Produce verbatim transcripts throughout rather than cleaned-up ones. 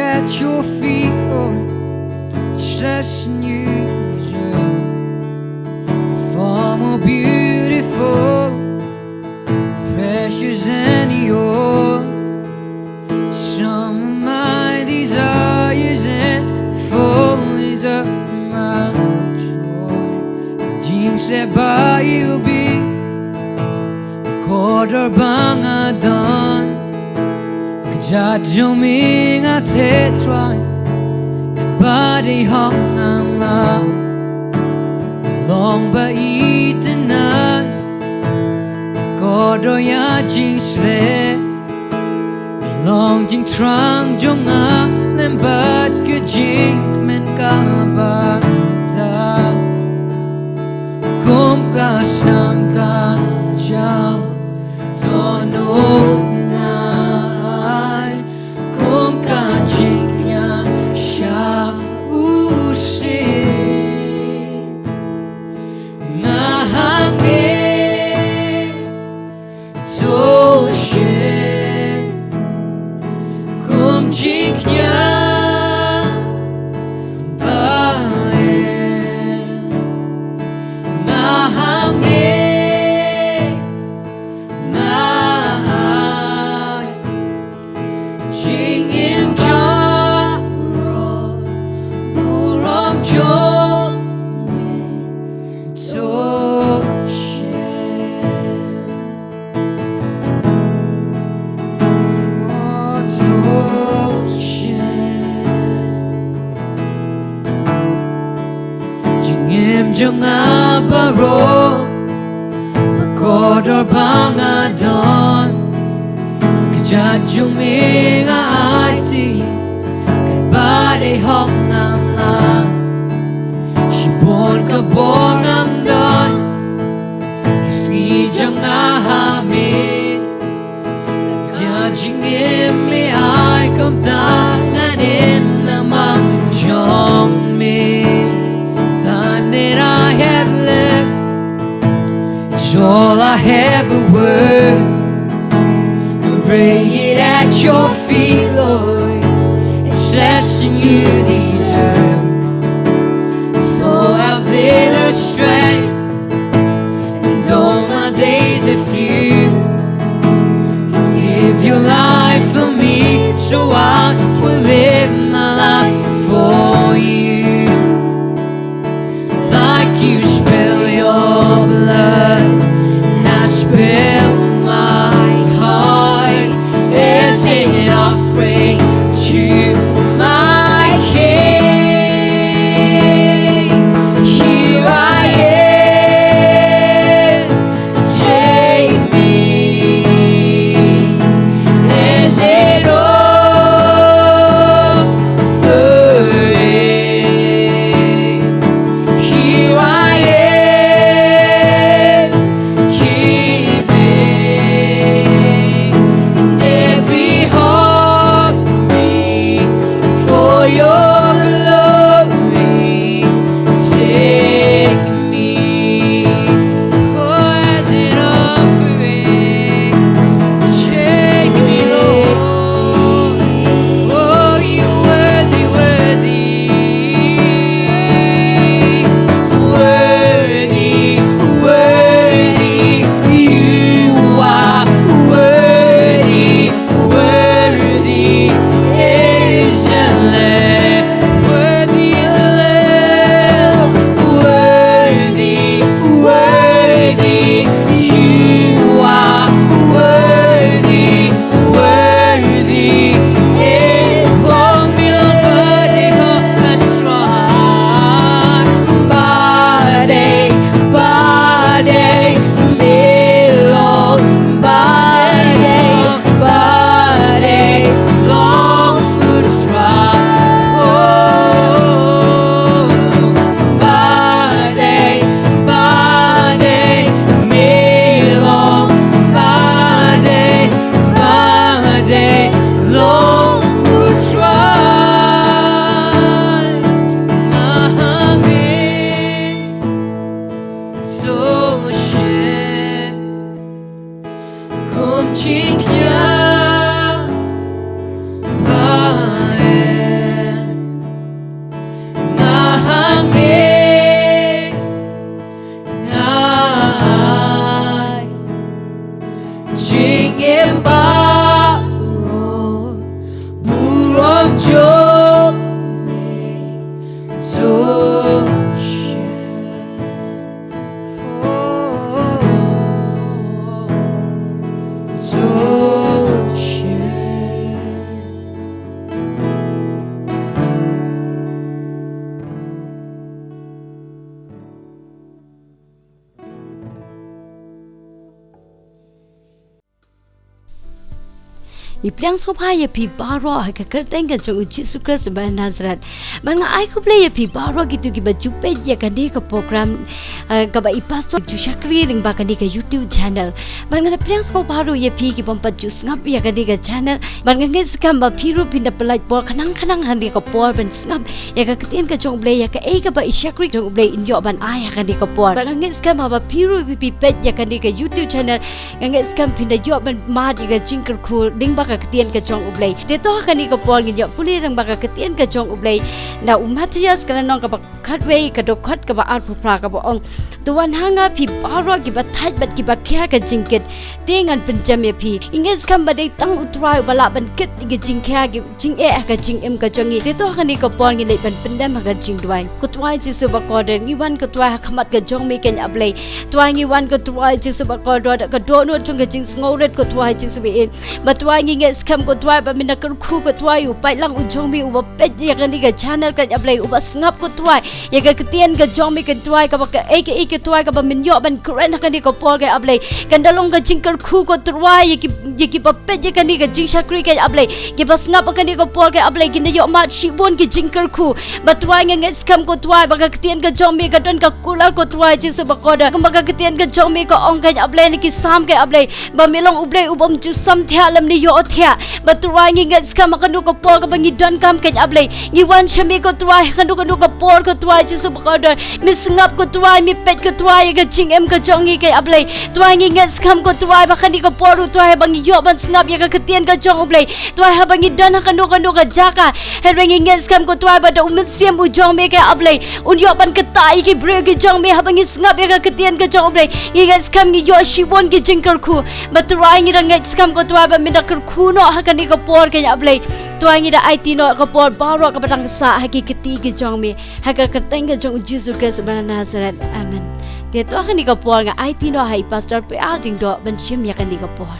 At your feet, Lord, trust in you, deserve far more beautiful, precious than your. Some of my desires and fullness of my joy. Jing se ba you be. Kordor ba nga don. Kjat jong me nga te trai. Ba dei hok ngam la. Long ba itynnad. Kordor ïa jingshlei. Long jingthrang jong nga lem bad ka jingkmen kaba tap. Kum ka snam ka jaw. Dohnud nga ai kum ka jingkñia sha u Syiem. Nga hangne to share kum jingkñia ba nga hangne. Nga ai jingim jong burom jong me to share. To share. Jingim jong nga baroh, ba kordor ba nga don. Kjat jong me nga aiti, katba dei hok ngam la. Shibun ka bor ngam don, ka sngi jong nga ha me. Ka jingim me ai kumta ngan im namar jong me. Time that I have left, it's all I have a word. Bring it at your feet, Lord. It's less than you deserve. Though I've little strength, and all my days are few, you give your life for me, so I will live my life for you. Like you spill your blood, and I spill my heart as an offering to my King. Jong me, jong me. Ngi pdiang sngewbha ïa phi baroh ha ka kyrteng ka jong u Jisu Khrist ba Nazareth. Bad nga ai khublei ïa phi baroh kito kiba ju peit ïa kane ka program, eh, kaba i pastor ju shakri lyngba kane ka YouTube channel. Bad nga da pdiang sngewbha ruh ïa phi kibym pat ju sngap ïa kane ka channel. Bad nga ngeit skhem ba phi ruh phin da pynlait por khnang khnang ha kane ka por ban sngap ïa ka ktien ka jong u Blei, ïa kaei kaba i shakri jong u Blei in ïoh ban ai ha kane ka por. Bad nga ngeit skhem haba phi ruh phi peit ïa kane ka YouTube channel, nga ngeit skhem phin da ïoh ban mad ïa ka jingkyrkhu lyngba ka ktien ka jong u Blei. Te to ha kane ka por ngin ïoh pule lyngba ka ktien ka jong u Blei na u Mathaios ka lynnong kaba khatwei, ka dkhot kaba arphew phra, kaba ong: To wan ha nga phi baroh kiba thait bad kiba khia ka jingkit, te ngan pynjem ïa phi. Ngi ngeit skhem ba dei tang u Trai uba lah ban kit ïa ka jingkhia, ka jingeh ha ka jingim ka jong ngi. Te to ha kane ka por ngin leit ban pyndem ha ka jingduwai. Ko Trai Jisu bakordor, ngi wan ko Trai ha khmat ka jong me ko Blei. Trai ngi wan ko Trai Jisu bakordor da ka dohnud jong ka jingsngewrit ko Trai Jisu ba in. Ba Trai ngi ngeit skhem ko Trai ba men da kyrkhu ko Trai, u paidlang u jong me uba peit ïa kane ka channel ko Blei, uba sngap ko Trai ïa ka ktien ka jong me ko Trai, kaba kaei kaei ko Trai kaba men ïoh ban kren ha kane ka por ko Blei, kan da long ka jingkyrkhu ko Trai ïa ki, ïa kiba peit ïa kane ka jingshakri ko Blei, kiba sngap ha kane ka por ko Blei, kin da ïoh mad shibun ki jingkyrkhu. Ba Trai ngi ngeit skhem ko Trai ba ka ktien ka jong me ka don ka kular ko Trai Jisu bakordor. Kumba ka ktien ka jong me ka ong ko Blei na ki Salm ko Blei, ba me long u Blei u bym ju sam thiah lymne ïohthiah. Ba Trai ngi ngeit skhem ha kano ka por kaba ngi donkam ko Blei, ngi wan sha me ko Trai ha kano kano ka por ko Trai Jisu bakordor. Me sngap ko Trai, me peit ko Trai ïa ka jingim ka jong ngi ko Blei. Trai ngi ngeit skhem ko Trai ba ha kane ka por ruh Trai haba ngi ïoh ban sngap ïa ka ktien ka jong u Blei, Trai haba ngi don ha kano kano ka jaka, hynrei ngi ngeit skhem ko Trai ba da u Mynsiem u jong me ko Blei un ïoh ban ktah ïa ki briew ki jong me haba ngi sngap ïa ka ktien ka jong u Blei. Ngi ngeit skhem ngi ïoh shibun ki jingkyrkhu. Ba Trai ngi da ngeit skhem ko Trai ba men da kyrkhu noh ha kane ka por ko Blei. Trai ngi da aiti noh ka por baroh kaba dang sah ha ki kti ki jong me, ha ka kyrteng ka jong u Jisu Khrist uba na Nazareth. Amen. Te to ha kane ka por nga aiti noh ha i Pastor P R Diengdoh ban shim ïa kane ka por.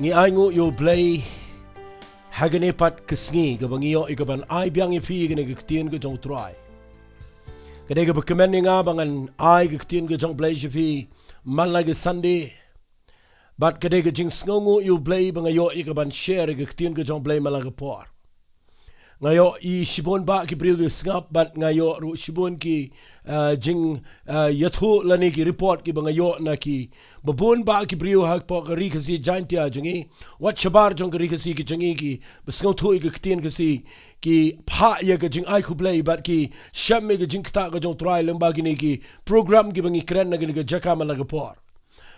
Ngi ainguh ïa u Blei ha kane pat ka sngi kaba ngi ïoh ïa kaban ai biang ïa phi ïa kane ka ktien ka jong u Trai. Ka dei kaba kmen ïa nga ba ngan ai ka ktien ka jong u Blei sha phi man la ka Sunday. Bad ka dei ka jingsngewnguh ïa u Blei ba nga ïoh ïa kaban share ïa ka ktien ka jong u Blei man la ka por. Nga ïoh i shibun bah ki briew ki sngap bad nga ïoh ruh shibun ki, ah, jing, ah, ïathuh lane ki report kiba nga ïoh na ki babun bah ki briew hapoh ka Ri Khasi Jaintia jong ngi, wat shabar jong ka Ri Khasi ki jong ngi kiba sngewthuh ïa ka ktien Khasi, ki phah ïa ka jingai khublei bad ki shem ïa ka jingktah ka jong u Trai lyngba kine ki program kiba ngi kren na kane ka jaka man la ka por.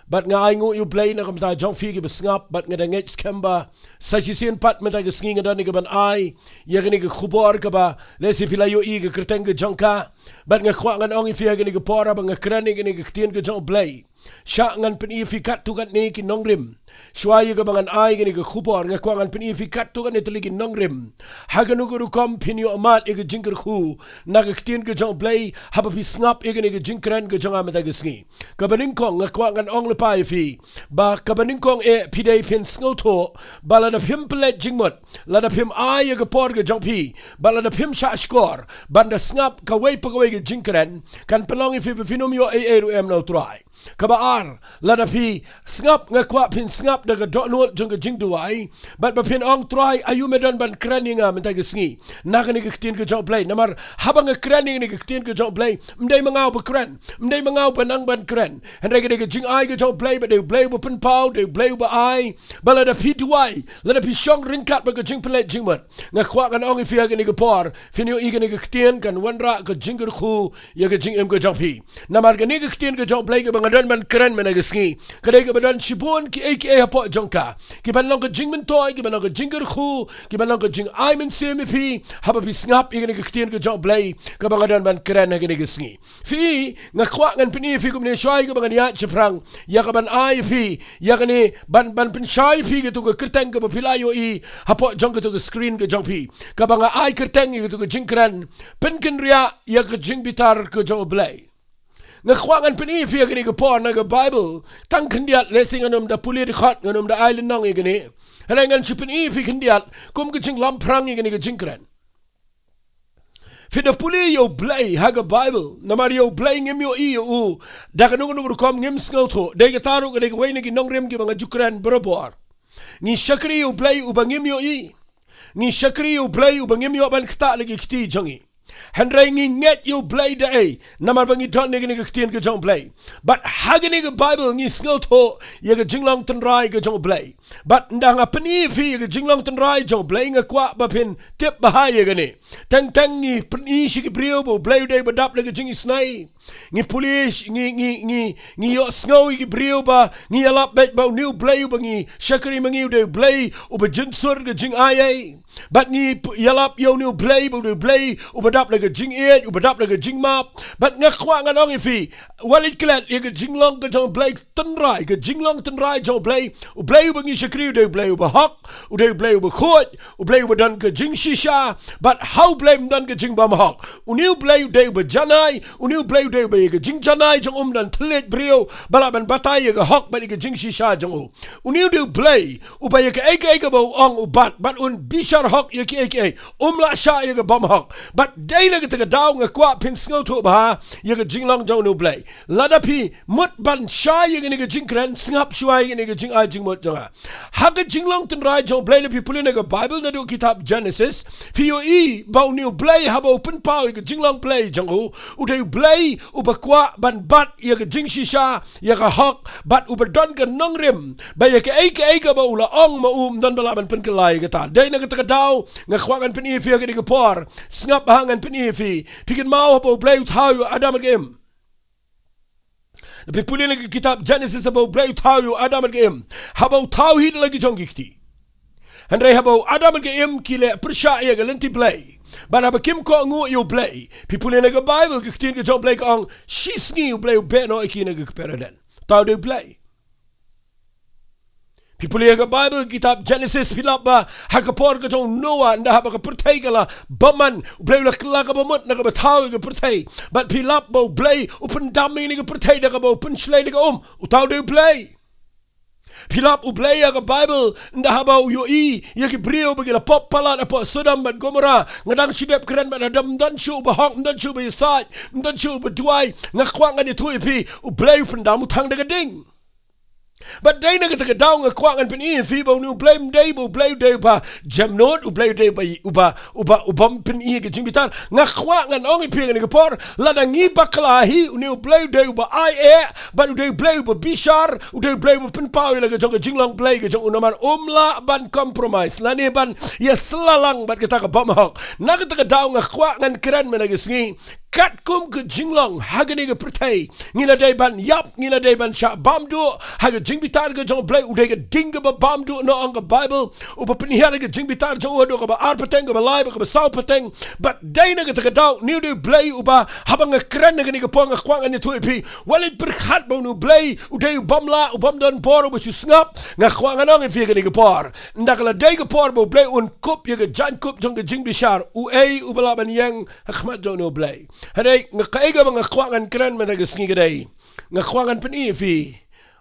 Bad nga ainguh ïa u Blei na ka bynta jong phi kiba sngap, bad nga da ngeit skhem ba sa shisien pat mynta ka sngi nga don ïa kaban ai ïa kane ka khubor kaba lehse phi la ïohi ïa ka kyrteng ka jong ka. Bad nga kwah ngan ong ïa phi ha kane ka por haba nga kren ïa kane ka ktien ka jong u Blei, shah ngan pyni ïa phi katto katne ki nongrim. Shuwa ïa kaba ngan ai kane ka khubor nga kwah ngan pyni ïa phi katto katne tylli ki nongrim. Ha kano ka rukom phin ïoh mad ïa ka jingkyrkhu na ka ktien ka jong u Blei haba phi sngap ïa kane ka jingkren ka jong nga mynta ka sngi. Kaba nyngkong nga kwah ngan ong lypa ïa phi ba kaba nyngkong eh phi dei phin sngewthuh ba lada phim pynleit jingmut, lada phim ai ïa ka por ka jong phi, ba lada phim shah shkor ban da sngap kawei pa kawei ka jingkren, kan pynlong ïa phi ba phin ym ïoh ei ei ruh em na u Trai. Kaba ar, lada phi sngap nga kwah phin sngap da ka dohnud jong ka jingduwai, bad ba phin ong, Trai, aïu me don ban kren ïa nga mynta ka sngi na kane ka ktien ka jong u Blei? Namar haba nga kren ïa kane ka ktien ka jong u Blei, ym dei ma nga uba kren, ym dei ma nga uba nang ban kren. Hynrei ka dei ka jingai ka jong u Blei, bad dei u Blei uba pynpaw, dei u Blei uba ai. Ba lada phi duwai, lada phi shong ryngkat bad ka jingpynleit jingmut, nga kwah ngan ong ïa phi ha kane ka por, phin ïohi kane ka ktien kan wanrah ka jingkyrkhu ïa ka jingim ka jong phi. Namar kane ka ktien ka jong u Blei kaba nga don ban kren mynta ka sngi, ka dei kaba don shibun kiei kiei hapoh jong ka, kiban long ka jingmyntoi, kiban long ka jingkyrkhu, kiban long ka jingai mynsiem ïa phi, haba phi sngap ïa kane ka ktien ka jong U Blei, kaba nga don ban kren ha kane ka sngi. Phi, nga kwah ngan pyni ïa phi kumne shwa ïa kaba ngan ïaid shaphrang, ïa kaban ai ïa phi, ïa kane ban, ban pynshai ïa phi katto ka kyrteng kaba phi la ïohi hapoh jong katto ka screen ka jong phi, kaba nga ai kyrteng ïa katto ka jingkren, Pynkynriah ïa ka jingbitar ka jong U Blei. Nga kwah ngan pyni ïa phi ha kane ka por na ka Bible, tang khyndiat, lehse ngan ym da pule dkhot, ngan ym da ai lynnong ïa kane. Hynrei ngan shu pyni ïa phi khyndiat kum ka jinglamphrang ïa kane ka jingkren. Phi da pule ïa U Blei ha ka Bible, namar ïa U Blei ngim ïohi ïa u da kano kano ka rukom, ngim sngewthuh. Dei kata ruh ka dei kawei na ki nongrim kiba nga ju kren barabor. Ngi shakri ïa U Blei uba ngim ïohi. Ngi shakri ïa U Blei uba ngim ïoh ban ktah la ki kti jong ngi. Hynrei ngi ngeit ïa U Blei da ei, namar ba ngi don ïa kane ka ktien ka jong U Blei. Bad ha kane ka Bible ngi sngewthuh ïa ka jinglong tynrai ka jong U Blei. Bad ynda nga pyni ïa phi ïa ka jinglong tynrai jong U Blei, nga kwah ba phin tip bha ïa kane. Teng teng ngi pyni sha ki briew ba U Blei u dei ba dap la ka jingisynei. Ngi pule, ngi, ngi, ngi, ngi ïohsngew ïa ki briew ba ngi ïalap beit ba une U Blei uba ngi shakri ma ngi u dei U Blei uba jynsur ka jingai ei. Bad ngi p-, ïalap ïa une U Blei ba u dei U Blei uba dap la ka jingïeit, uba dap la ka jingmap. Bad nga kwah ngan ong ïa phi, wat leit klet ïa ka jinglong ka jong U Blei tynrai, ka jinglong tynrai jong U Blei. U Blei uba ngi shakri u dei U Blei uba hok, u dei U Blei uba khuid, U Blei uba don ka jingshisha. Bad ha U Blei ym don ka jingbymhok. Une U Blei u dei uba janai, une U Blei u dei uba ïa ka jingjanai jong u ym don thylliej briew ba lah ban batai ïa ka hok bad ïa ka jingshisha jong u. Une u dei U Blei uba ïa kaei kaei kaba u ong u bat, bad un bishar hok ïa kiei kiei, um lah shah ïa ka bymhok. Bad dei na kata ka daw nga kwah phin sngewthuh bha ïa ka jinglong jong une U Blei. Lada phi mut ban shai ïa kane ka jingkren, sngap shuwa ïa kane ka jingai jingmut jong nga. Ha ka jinglong tynrai jong U Blei, lada phi pule na ka Bible naduh kitab Genesis, phi ïohi ba une U Blei haba u pynpaw ïa ka jinglong Blei jong u, u dei U Blei uba kwah ban bat ïa ka jingshisha, ïa ka hok, bad uba don ka nongrim ba ïa kaei kaei kaba u la ong ma u ym don ba lah ban pynkylla ïa kata. Dei na kata ka daw nga kwah ngan pyni ïa phi ha kane ka por. Sngap bha, ngan pyni ïa phi. Phi kynmaw haba U Blei u thaw ïa u Adam bad ka Im? Phi pule na ka kitab Genesis, haba U Blei u thaw ïa u Adam bad ka Im, haba u thaw hi da la ki jong ki kti. Hynrei haba u Adam bad ka Im ki leh pyrshah ïa ka lynti Blei, bad haba kim kohnguh ïa U Blei, phi pule na ka Bible, ka ktien ka jong U Blei ka ong, shisngi U Blei u beh noh ïa ki na ka kper Eden. Uta u dei U Blei. Phi pule ha ka Bible, kitab Genesis, phi lap ba ha ka por ka jong u Noah, ynda haba ka pyrthei ka la bymman, U Blei u la kylla ka bamut na kaba thaw ïa ka pyrthei. Bad phi lap ba U Blei u pyndam ïa kane ka pyrthei da kaba u pynshlei da ka um. Uta u dei U Blei. Phi lap U Blei ha ka Bible, ynda haba u ïohi ïa ki briew ba ki la pop palat hapoh Sodom bad Gomorrah, nga dang shu dep kren bad hadem, ym don shuh uba hok, ym don shuh uba ïasaid, ym don shuh uba duwai. Nga kwah ngan ïathuh ïa phi, U Blei u pyndam u thang da ka ding. Bad dei na kata ka daw nga kwah ngan pyni ïa phi ba une U Blei ym dei ba U Blei u dei uba jemnud, U Blei u dei uba, uba, uba, ubym pyni ïa ka jingbitar. Nga kwah ngan ong ïa phi ha kane ka por, lada ngi bakla hi, une U Blei u dei uba ai eh, bad u dei U Blei uba bishar, u dei U Blei uba pynpaw ïa la ka jong ka jinglong Blei ka jong u, namar um lah ban compromise lane ban ïasylla lang bad kata ka bymhok. Na kata ka daw nga kwah ngan kren mynta ka sngi, katkum ka jinglong ha kane ka pyrthei, ngi la dei ban ïap, ngi la dei ban shah bam duh ha ka jingbitar ka jong U Blei. U dei ka ding kaba bam duh, na ong ka Bible, uba pynhiar ïa ka jingbitar jong u haduh kaba ar pateng, kaba lai bad kaba saw pateng. Bad dei na kata ka daw, une u dei U Blei uba, haba nga kren ha kane ka por, nga kwah ngan ïathuh ïa phi, wat leit pyrkhat ba une U Blei u dei ubym lah, ubym don bor, uba shu sngap. Nga kwah ngan ong ïa phi ha kane ka por, ynda ka la dei ka por ba U Blei un kup ïa ka jaiñkup jong ka jingbishar, uei uba lah ban ïeng ha khmat jong une U Blei? Hynrei nga, kaei kaba nga kwah ngan kren mynta ka sngi ka dei, nga kwah ngan pyni ïa phi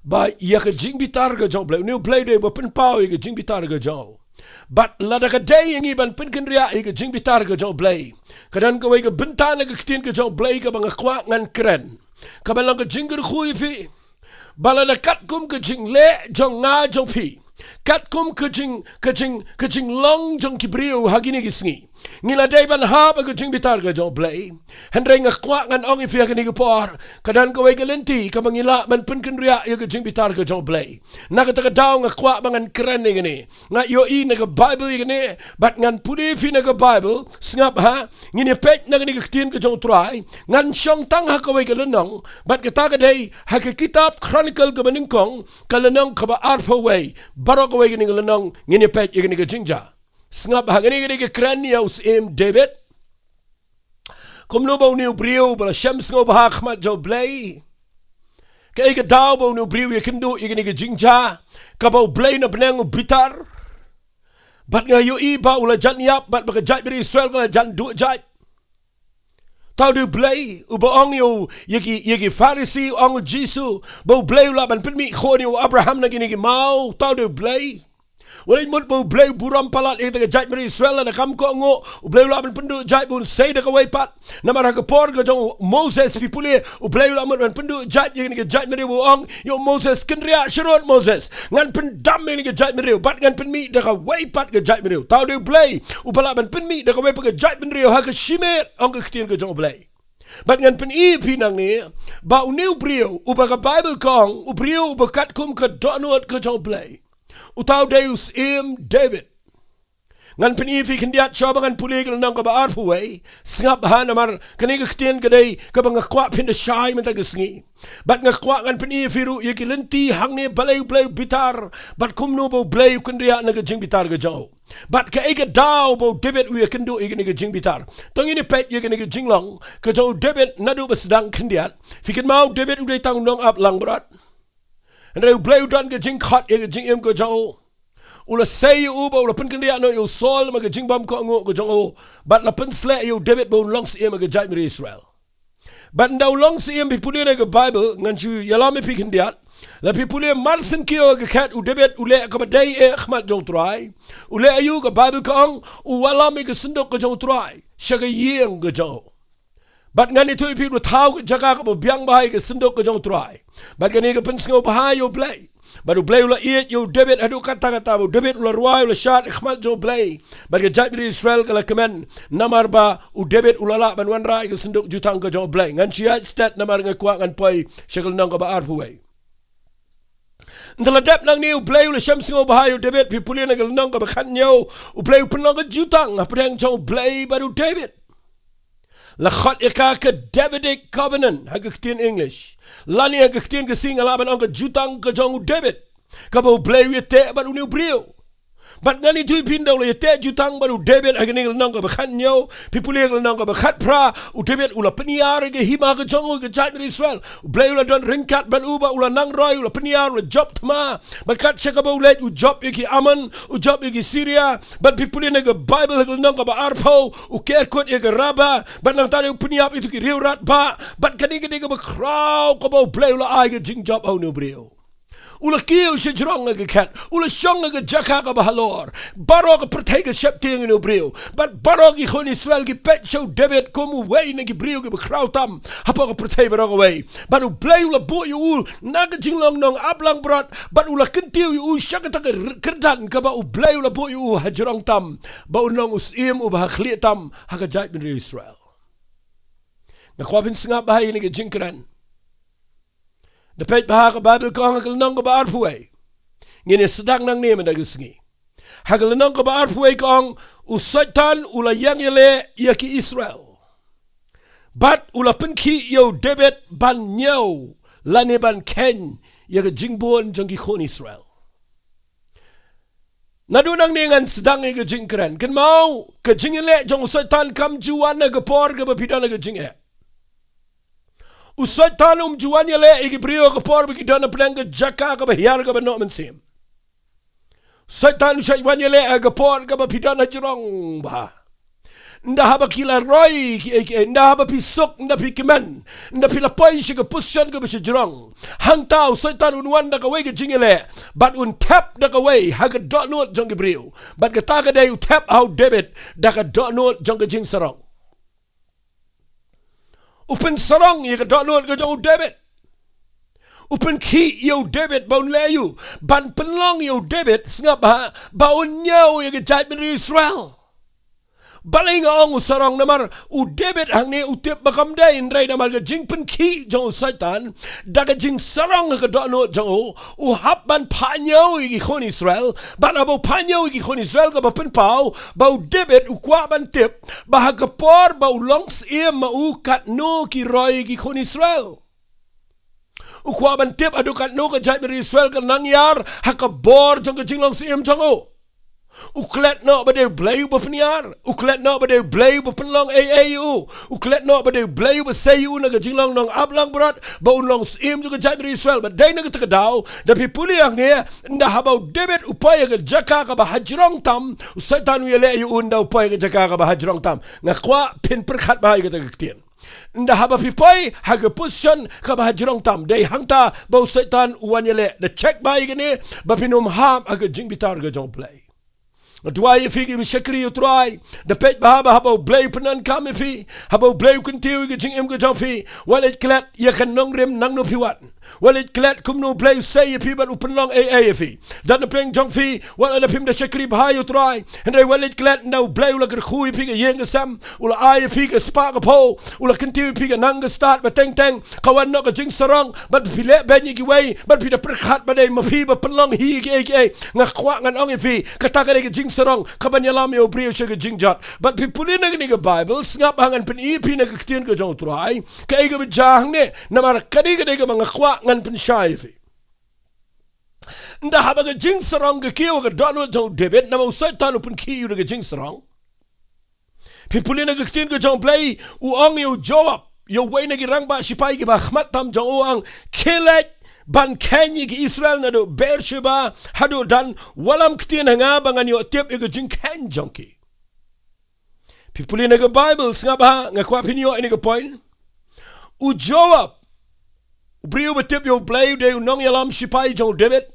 ba ïa ka jingbitar ka jong U Blei, une U Blei u dei uba pynpaw ïa ka jingbitar ka jong u. Bad lada ka dei ïa ngi ban pynkynriah ïa ka jingbitar ka jong U Blei, ka don kawei ka bynta na ka ktien ka jong U Blei kaba nga kwah ngan kren, kaba long ka jingkyrkhu ïa phi, ba lada katkum ka jingleh jong nga jong phi, katkum ka jing, ka jing, ka jinglong jong ki briew ha kine ki sngi, Ngi la dei ban hap ha ka jingbitar ka jong U Blei. Hynrei nga kwah ngan ong ïa phi ha kane ka por, ka don kawei ka lynti kaba ngi lah ban pynkynriah ïa ka jingbitar ka jong U Blei. Na kata ka daw nga kwah ba ngan kren ïa kane. Nga ïohi na ka Baibl ïa kane, bad ngan pule ïa phi na ka Baibl. Sngap ha, ngin ïa peit na kane ka ktien ka jong U Trai. Ngan shong tang ha kawei ka lynnong, bad kata ka dei ha ka kitab Chronicle kaba nyngkong, ka lynnong kaba arphew wei. Baroh kawei kane ka lynnong ngin ïa peit ïa kane ka jingjia. Sngap ha kane ka dei ka kren ïa u Syiem David. Kumno ba une u briew ba la shem sngewbha ha khmat jong U Blei. Kaei ka daw ba une u briew u ïakynduh ïa kane ka jingjia, kaba U Blei na bneng u bitar. Bad nga ïohi ba u la jan ïap, bad ba ka jaitbynriew Israel ka la jan duh jait. Tau dei U Blei uba ong ïa u, ïa ki, ïa ki Pharisi, ong u Jisu ba U Blei u lah ban pynmih khun ïa u Abraham na kine ki maw. Tau dei U Blei. Wat leit mut ba U Blei u burom palat ïa kata ka jaitbynriew Israel, lada kam kohnguh U Blei u lah ban pynduh jait, ba un sei da kawei pat. Namar ha ka por ka jong u Moses, phi pule, U Blei u lah mut ban pynduh jait ïa kane ka jaitbynriew, u ong ïa u Moses, kynriah sharud Moses, ngan pyndam ïa kane ka jaitbynriew bad ngan pynmih da kawei pat ka jaitbynriew. Tau dei U Blei uba lah ban pynmih da kawei pat ka jaitbynriew ha ka shimet, ong ka ktien ka jong U Blei. Bad ngan pyni ïa phi nangne ba une u briew uba ka Baibl ka ong u briew uba katkum ka dohnud ka jong U Blei, u tau dei u Syiem David. Ngan pyni ïa phi khyndiat shuwa ba ngan pule ka lynnong kaba arphew wei. Sngap ha, namar kane ka ktien ka dei kaba nga kwah phin da shai mynta ka sngi. Bad nga kwah ngan pyni ïa phi ruh ïa ki lynti hangne, balei U Blei u bitar, bad kumno ba U Blei u kynriah na ka jingbitar ka jong u. Bad kaei ka daw ba u David u ïakynduh ïa kane ka jingbitar. To ngin ïa peit ïa kane ka jinglong ka jong u David naduh ba sdang khyndiat. Phi kynmaw, u David u dei tang u nongap langbrot. Hynrei U Blei u don ka jingkhot ïa ka jingim ka jong u. U la sei ïa u ba u la pynkynriah noh ïa u Saul namar ka jingbymkohnguh ka jong u. Bad la pynsleh ïa u David ba un long syiem ha ka jaitbynriew Israel. Bad ynda u long syiem, phi pule na ka Baibl, ngan shu ïalam ïa phi khyndiat. Lada phi pule mar shen kiew ha ka khet, u David u leh kaba dei eh ha khmat jong u Trai. U leh aïu? Ka Baibl ka ong u wallam ïa ka synduk ka jong u Trai sha ka ïing ka jong u. Bad ngan ïathuh ïa phi, u la thaw ka jaka kaba biang bha ïa ka synduk ka jong u Trai. Bad kane ka pynsngewbha ïa U Blei. Bad U Blei u la ïeit ïa u David haduh katta katta, ba u David u la rwai, u la shad ha khmat jong U Blei. Bad ka jaitbynriew Israel ka la kmen namar ba u David u la lah ban wanrah ïa ka synduk jutang ka jong U Blei. Ngan shu ïaid stet namar nga kwah ngan poi sha ka lynnong kaba arphew wei. Ynda la dep nangne, U Blei u la shem sngewbha ïa u David, phi pule na ka lynnong kaba khathynñiew, U Blei u pynlong ka jutang hapdeng jong U Blei bad u David. La khot ïa ka ka Davidic Covenant ha ka ktien English. Lane ha ka ktien Khasi nga lah ban ong ka jutang ka jong u David, kaba U Blei u ïateh bad une u briew. Bad ngan ïathuh ïa phi, ynda u la ïateh jutang bad u David ha kane ka lynnong kaba khathynñiew, phi pule ka lynnong kaba khatphra, u David u la pynïar ïa ka hima ka jong u, ka jaitbynriew Israel. U Blei u la don ryngkat bad u, bad u la nang roi, u la pynïar, u la jop thma. Bad kat sha kaba u leit, u jop ïa ki Ammon, u jop ïa ki Syria. Bad phi pule na ka Baibl ha ka lynnong kaba arphew, u ker kut ïa ka Rabbah. Bad nangta u pynïap ïa kito ki riewratbah. Bad kane ka dei kaba khraw kaba U Blei u la ai ka jingjop ha une u briew. U la kiew shajrong ha ka khet, u la shong ha ka jaka kaba halor. Baroh ka pyrthei ka sheptieng ïa une u briew. Bad baroh ki khun Israel ki peit sha u David kum uwei na ki briew kiba khraw tam hapoh ka pyrthei baroh kawei. Bad U Blei u la buh ïa u na ka jinglong nongap langbrot, bad u la kyntiew ïa u sha kata ka r-, kyrdan kaba U Blei u la buh ïa u hajrong tam, ba un long u syiem uba hakhlieh tam ha ka jaitbynriew Israel. Nga kwah phin sngap bha ïa kane ka jingkren. Da peit bha, ka Baibl ka ong ha ka lynnong kaba arphew wei. Ngin ïa sdang nangne mynta ka sngi. Ha ka lynnong kaba arphew wei ka ong, u Soitan u la ïeng ïaleh ïa ki Israel. Bad u la pynkhih ïa u David ban ñiew lane ban kheiñ ïa ka jingbun jong ki khun Israel. Naduh nangne ngan sdang ïa ka jingkren. Kynmaw, ka jingïaleh jong u Soitan kam ju wan ha ka por kaba phi don ha ka jingeh. U Soitan um ju wan ïaleh ïa ki briew ha ka por ba ki don hapdeng ka jaka kaba hiar kaba noh mynsiem. Soitan u shait wan ïaleh ha ka por kaba phi don hajrong bha. Ynda haba ki la roi kiei kiei, ynda haba phi suk, ynda phi kmen, ynda phi la poi sha ka position kaba shajrong, hangta u Soitan un wan da kawei ka jingïaleh, bad un thep da kawei ha ka dohnud jong ki briew. Bad kata ka dei u thep ha u David da ka dohnud jong ka jingsarong. U pynsarong ïa ka dohnud ka jong u David. U pynkhih ïa u David ba un leh aïu? Ban pynlong ïa u David, sngap bha, ba un ñiew ïa ka jaitbynriew Israel. Balei nga ong u sarong? Namar u David hangne u tip ba kam dei, hynrei namar ka jingpynkhih jong u Soitan da ka jingsarong ha ka dohnud jong u, u hap ban phah ñiew ïa ki khun Israel. Bad haba u phah ñiew ïa ki khun Israel, kaba pynpaw ba u David u kwah ban tip ba ha ka por ba u long syiem ma u, katno ki roi ïa ki khun Israel. U kwah ban tip haduh katno ka jaitbynriew Israel ka nang ïar ha ka bor jong ka jinglong syiem jong u. U klet noh ba dei U Blei uba pynïar. U klet noh ba dei U Blei uba pynlong ei ei ïa u. U klet noh ba dei U Blei uba sei ïa u na ka jinglong nongap langbrot ba un long syiem jong ka jaitbynriew Israel. Bad dei na kata ka daw, da phi pule hangne, ynda haba u David u poi ha ka jaka kaba hajrong tam, u Soitan u ïaleh ïa u ynda u poi ha ka jaka kaba hajrong tam. Nga kwah phin pyrkhat bha ïa kata ka ktien. Ynda haba phi poi ha ka position kaba hajrong tam, dei hangta ba u Soitan u wan ïaleh. Da check bha ïa kane ba phin ym hap ha ka jingbitar ka jong U Blei. Nga duwai ïa phi kiba shakri ïa U Trai, da peit bha ba haba U Blei u pyndonkam ïa phi, haba U Blei u kyntiew ïa ka jingim ka jong phi, wat leit klet ïa ka nongrim nangno phi wan. Wat leit klet kumno U Blei u sei ïa phi bad u pynlong ei ei ïa phi. Don na pdeng jong phi, wat lada phim da shakri bha ïa U Trai, hynrei wat leit klet ynda U Blei u la kyrkhu ïa phi ka ïing ka sem, u la ai ïa phi ka spah ka phew, u la kyntiew ïa phi ka nang ka stad ba teng teng, ka wan noh ka jingsarong, bad phi leh beiñ ïa kiwei, bad phi da pyrkhat ba dei ma phi ba pynlong hi kiei kiei. Nga kwah ngan ong ïa phi, kata ka dei ka jingsarong kaban ïalam ïa u briew sha ka jingjot. Bad phi pule na kane ka Baibl, sngap ha ngan pyni ïa phi na ka ktien ka jong U Trai kaei kaba jia hangne, namar kane ka dei kaba nga kwah ngan pynshai ïa phi. Ynda haba ka jingsarong ka kiew ha ka dohnud jong u David, namar u Soitan u pynkhih ïa u da ka jingsarong. Phi pule na ka ktien ka jong U Blei, u ong ïa u Joab, ïa uwei na ki rangbah shipai kiba ha khmat tam jong u, u ong, khie leit ban kheiñ ïa ki Israel naduh Beersheba haduh Dan, wallam ktien ha nga ba ngan ïoh tip ïa ka jingkheiñ jong ki. Phi pule na ka Baibl, sngap bha, nga kwah phin ïoh ïa kane ka point. U Joab, u briew ba tip ïa U Blei, u dei u nongïalam shipai jong u David.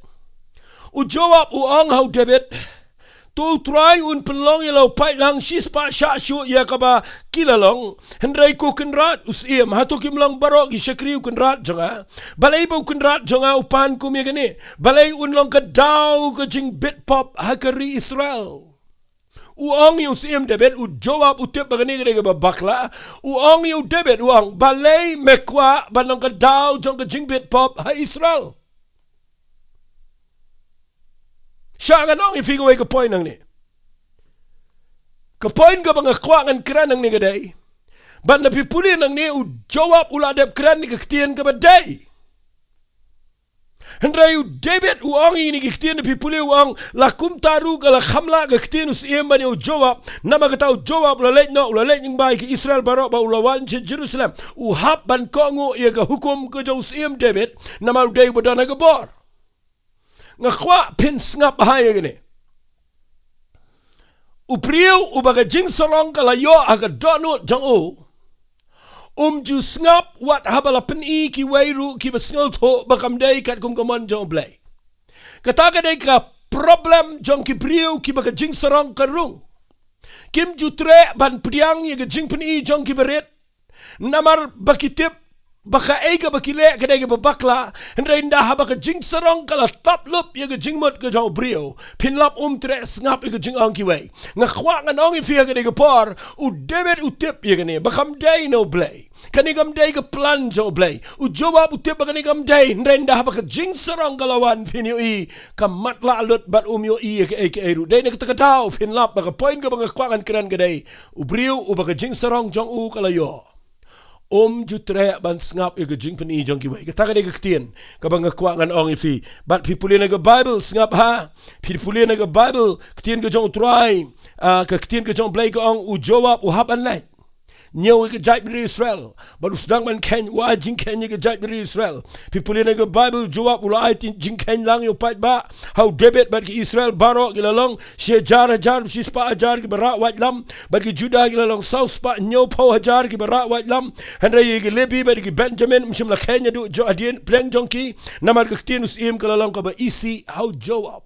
U Joab u ong ha u David, to U Trai un pynlong ïa la u paidlang shispah shah shuh ïa kaba ki la long. Hynrei ko Kynrad u Syiem, hato kim long baroh ki shakri u kynrad jong nga? Balei ba u kynrad jong nga u pan kum ïa kane? Balei un long ka daw ka jingbit pop ha ka ri Israel? U ong ïa u Syiem David, u Joab u tip ba kane ka dei kaba bakla. U ong ïa u David, u ong, balei me kwah ban long ka daw jong ka jingbit pop ha Israel? Shah ngan ong ïa phi kawei ka point nangne. Ka point kaba nga kwah ngan kren nangne ka dei, bad lada phi pule nangne, u Joab u la dep kren ïa ka ktien kaba dei. Hynrei u David u ong ïa kine ki ktien, phi pule u ong, la kumta ruh ka la kham lah ka ktien u syiem ban ïa u Joab, namar kata u Joab u la leit noh, u la leit lyngba ïa ki Israel baroh bad u la wan sha Jerusalem. U hap ban kohnguh ïa ka hukum ka jong u Syiem David, namar u dei uba don ha ka bor. Nga kwah phin sngap bha ïa kane. U briew uba ka jingsarong ka la ïoh ha ka dohnud jong u, um ju sngap wat haba la pyni kiwei ruh kiba sngewthuh ba kam dei katkum ka mon jong U Blei. Kata ka dei ka problem jong ki briew kiba ka jingsarong ka rung. Kim ju treh ban pdiang ïa ka jingpyni jong ki barit, namar ba ki tip ba kaei kaba ki leh ka dei kaba bakla. Hynrei ynda haba ka jingsarong ka la tap lup ïa ka jingmut ka jong u briew, phin lap um treh sngap ïa ka jingong kiwei. Nga kwah ngan ong ïa phi ha kane ka por, u David u tip ïa kane ba kam dei na U Blei. Kane kam dei ka plan jong U Blei. U Joab u tip ba kane kam dei, hynrei ynda haba ka jingsarong ka la wan, phin ïohi ka matlah lut bad um ïohi ïa kaei kaei ruh. Dei na kata ka daw phin lap ba ka point kaba nga kwah ngan kren ka dei, u briew uba ka jingsarong jong u ka la ïoh, um ju treh ban sngap ïa ka jingpyni jong kiwei. Kata ka dei ka ktien kaba nga kwah ngan ong ïa phi. Bad phi pule na ka Baibl, sngap bha, phi pule na ka Baibl, ktien ka jong U Trai, ah, ka ktien ka jong U Blei ka ong, u Joab u hap ban leit, ñiew ïa ka jaitbynriew Israel, bad u sdang ban kheiñ, u ai jingkheiñ ïa ka jaitbynriew Israel. Phi pule na ka Baibl, u Joab u la ai jingkheiñ lang ïa u paidbah, ha u David bad ki Israel baroh ki la long shi hajar hajar, shispah hajar kiba rah waitlam, bad ki Judah ki la long saw spah hynñiew phew hajar kiba rah waitlam. Hynrei ïa ki Lebi bad ïa ki Benjamin, ym shym la kheiñ haduh jong hadien pdeng jong ki, namar ka ktien u syiem ka la long kaba isih ha u Joab.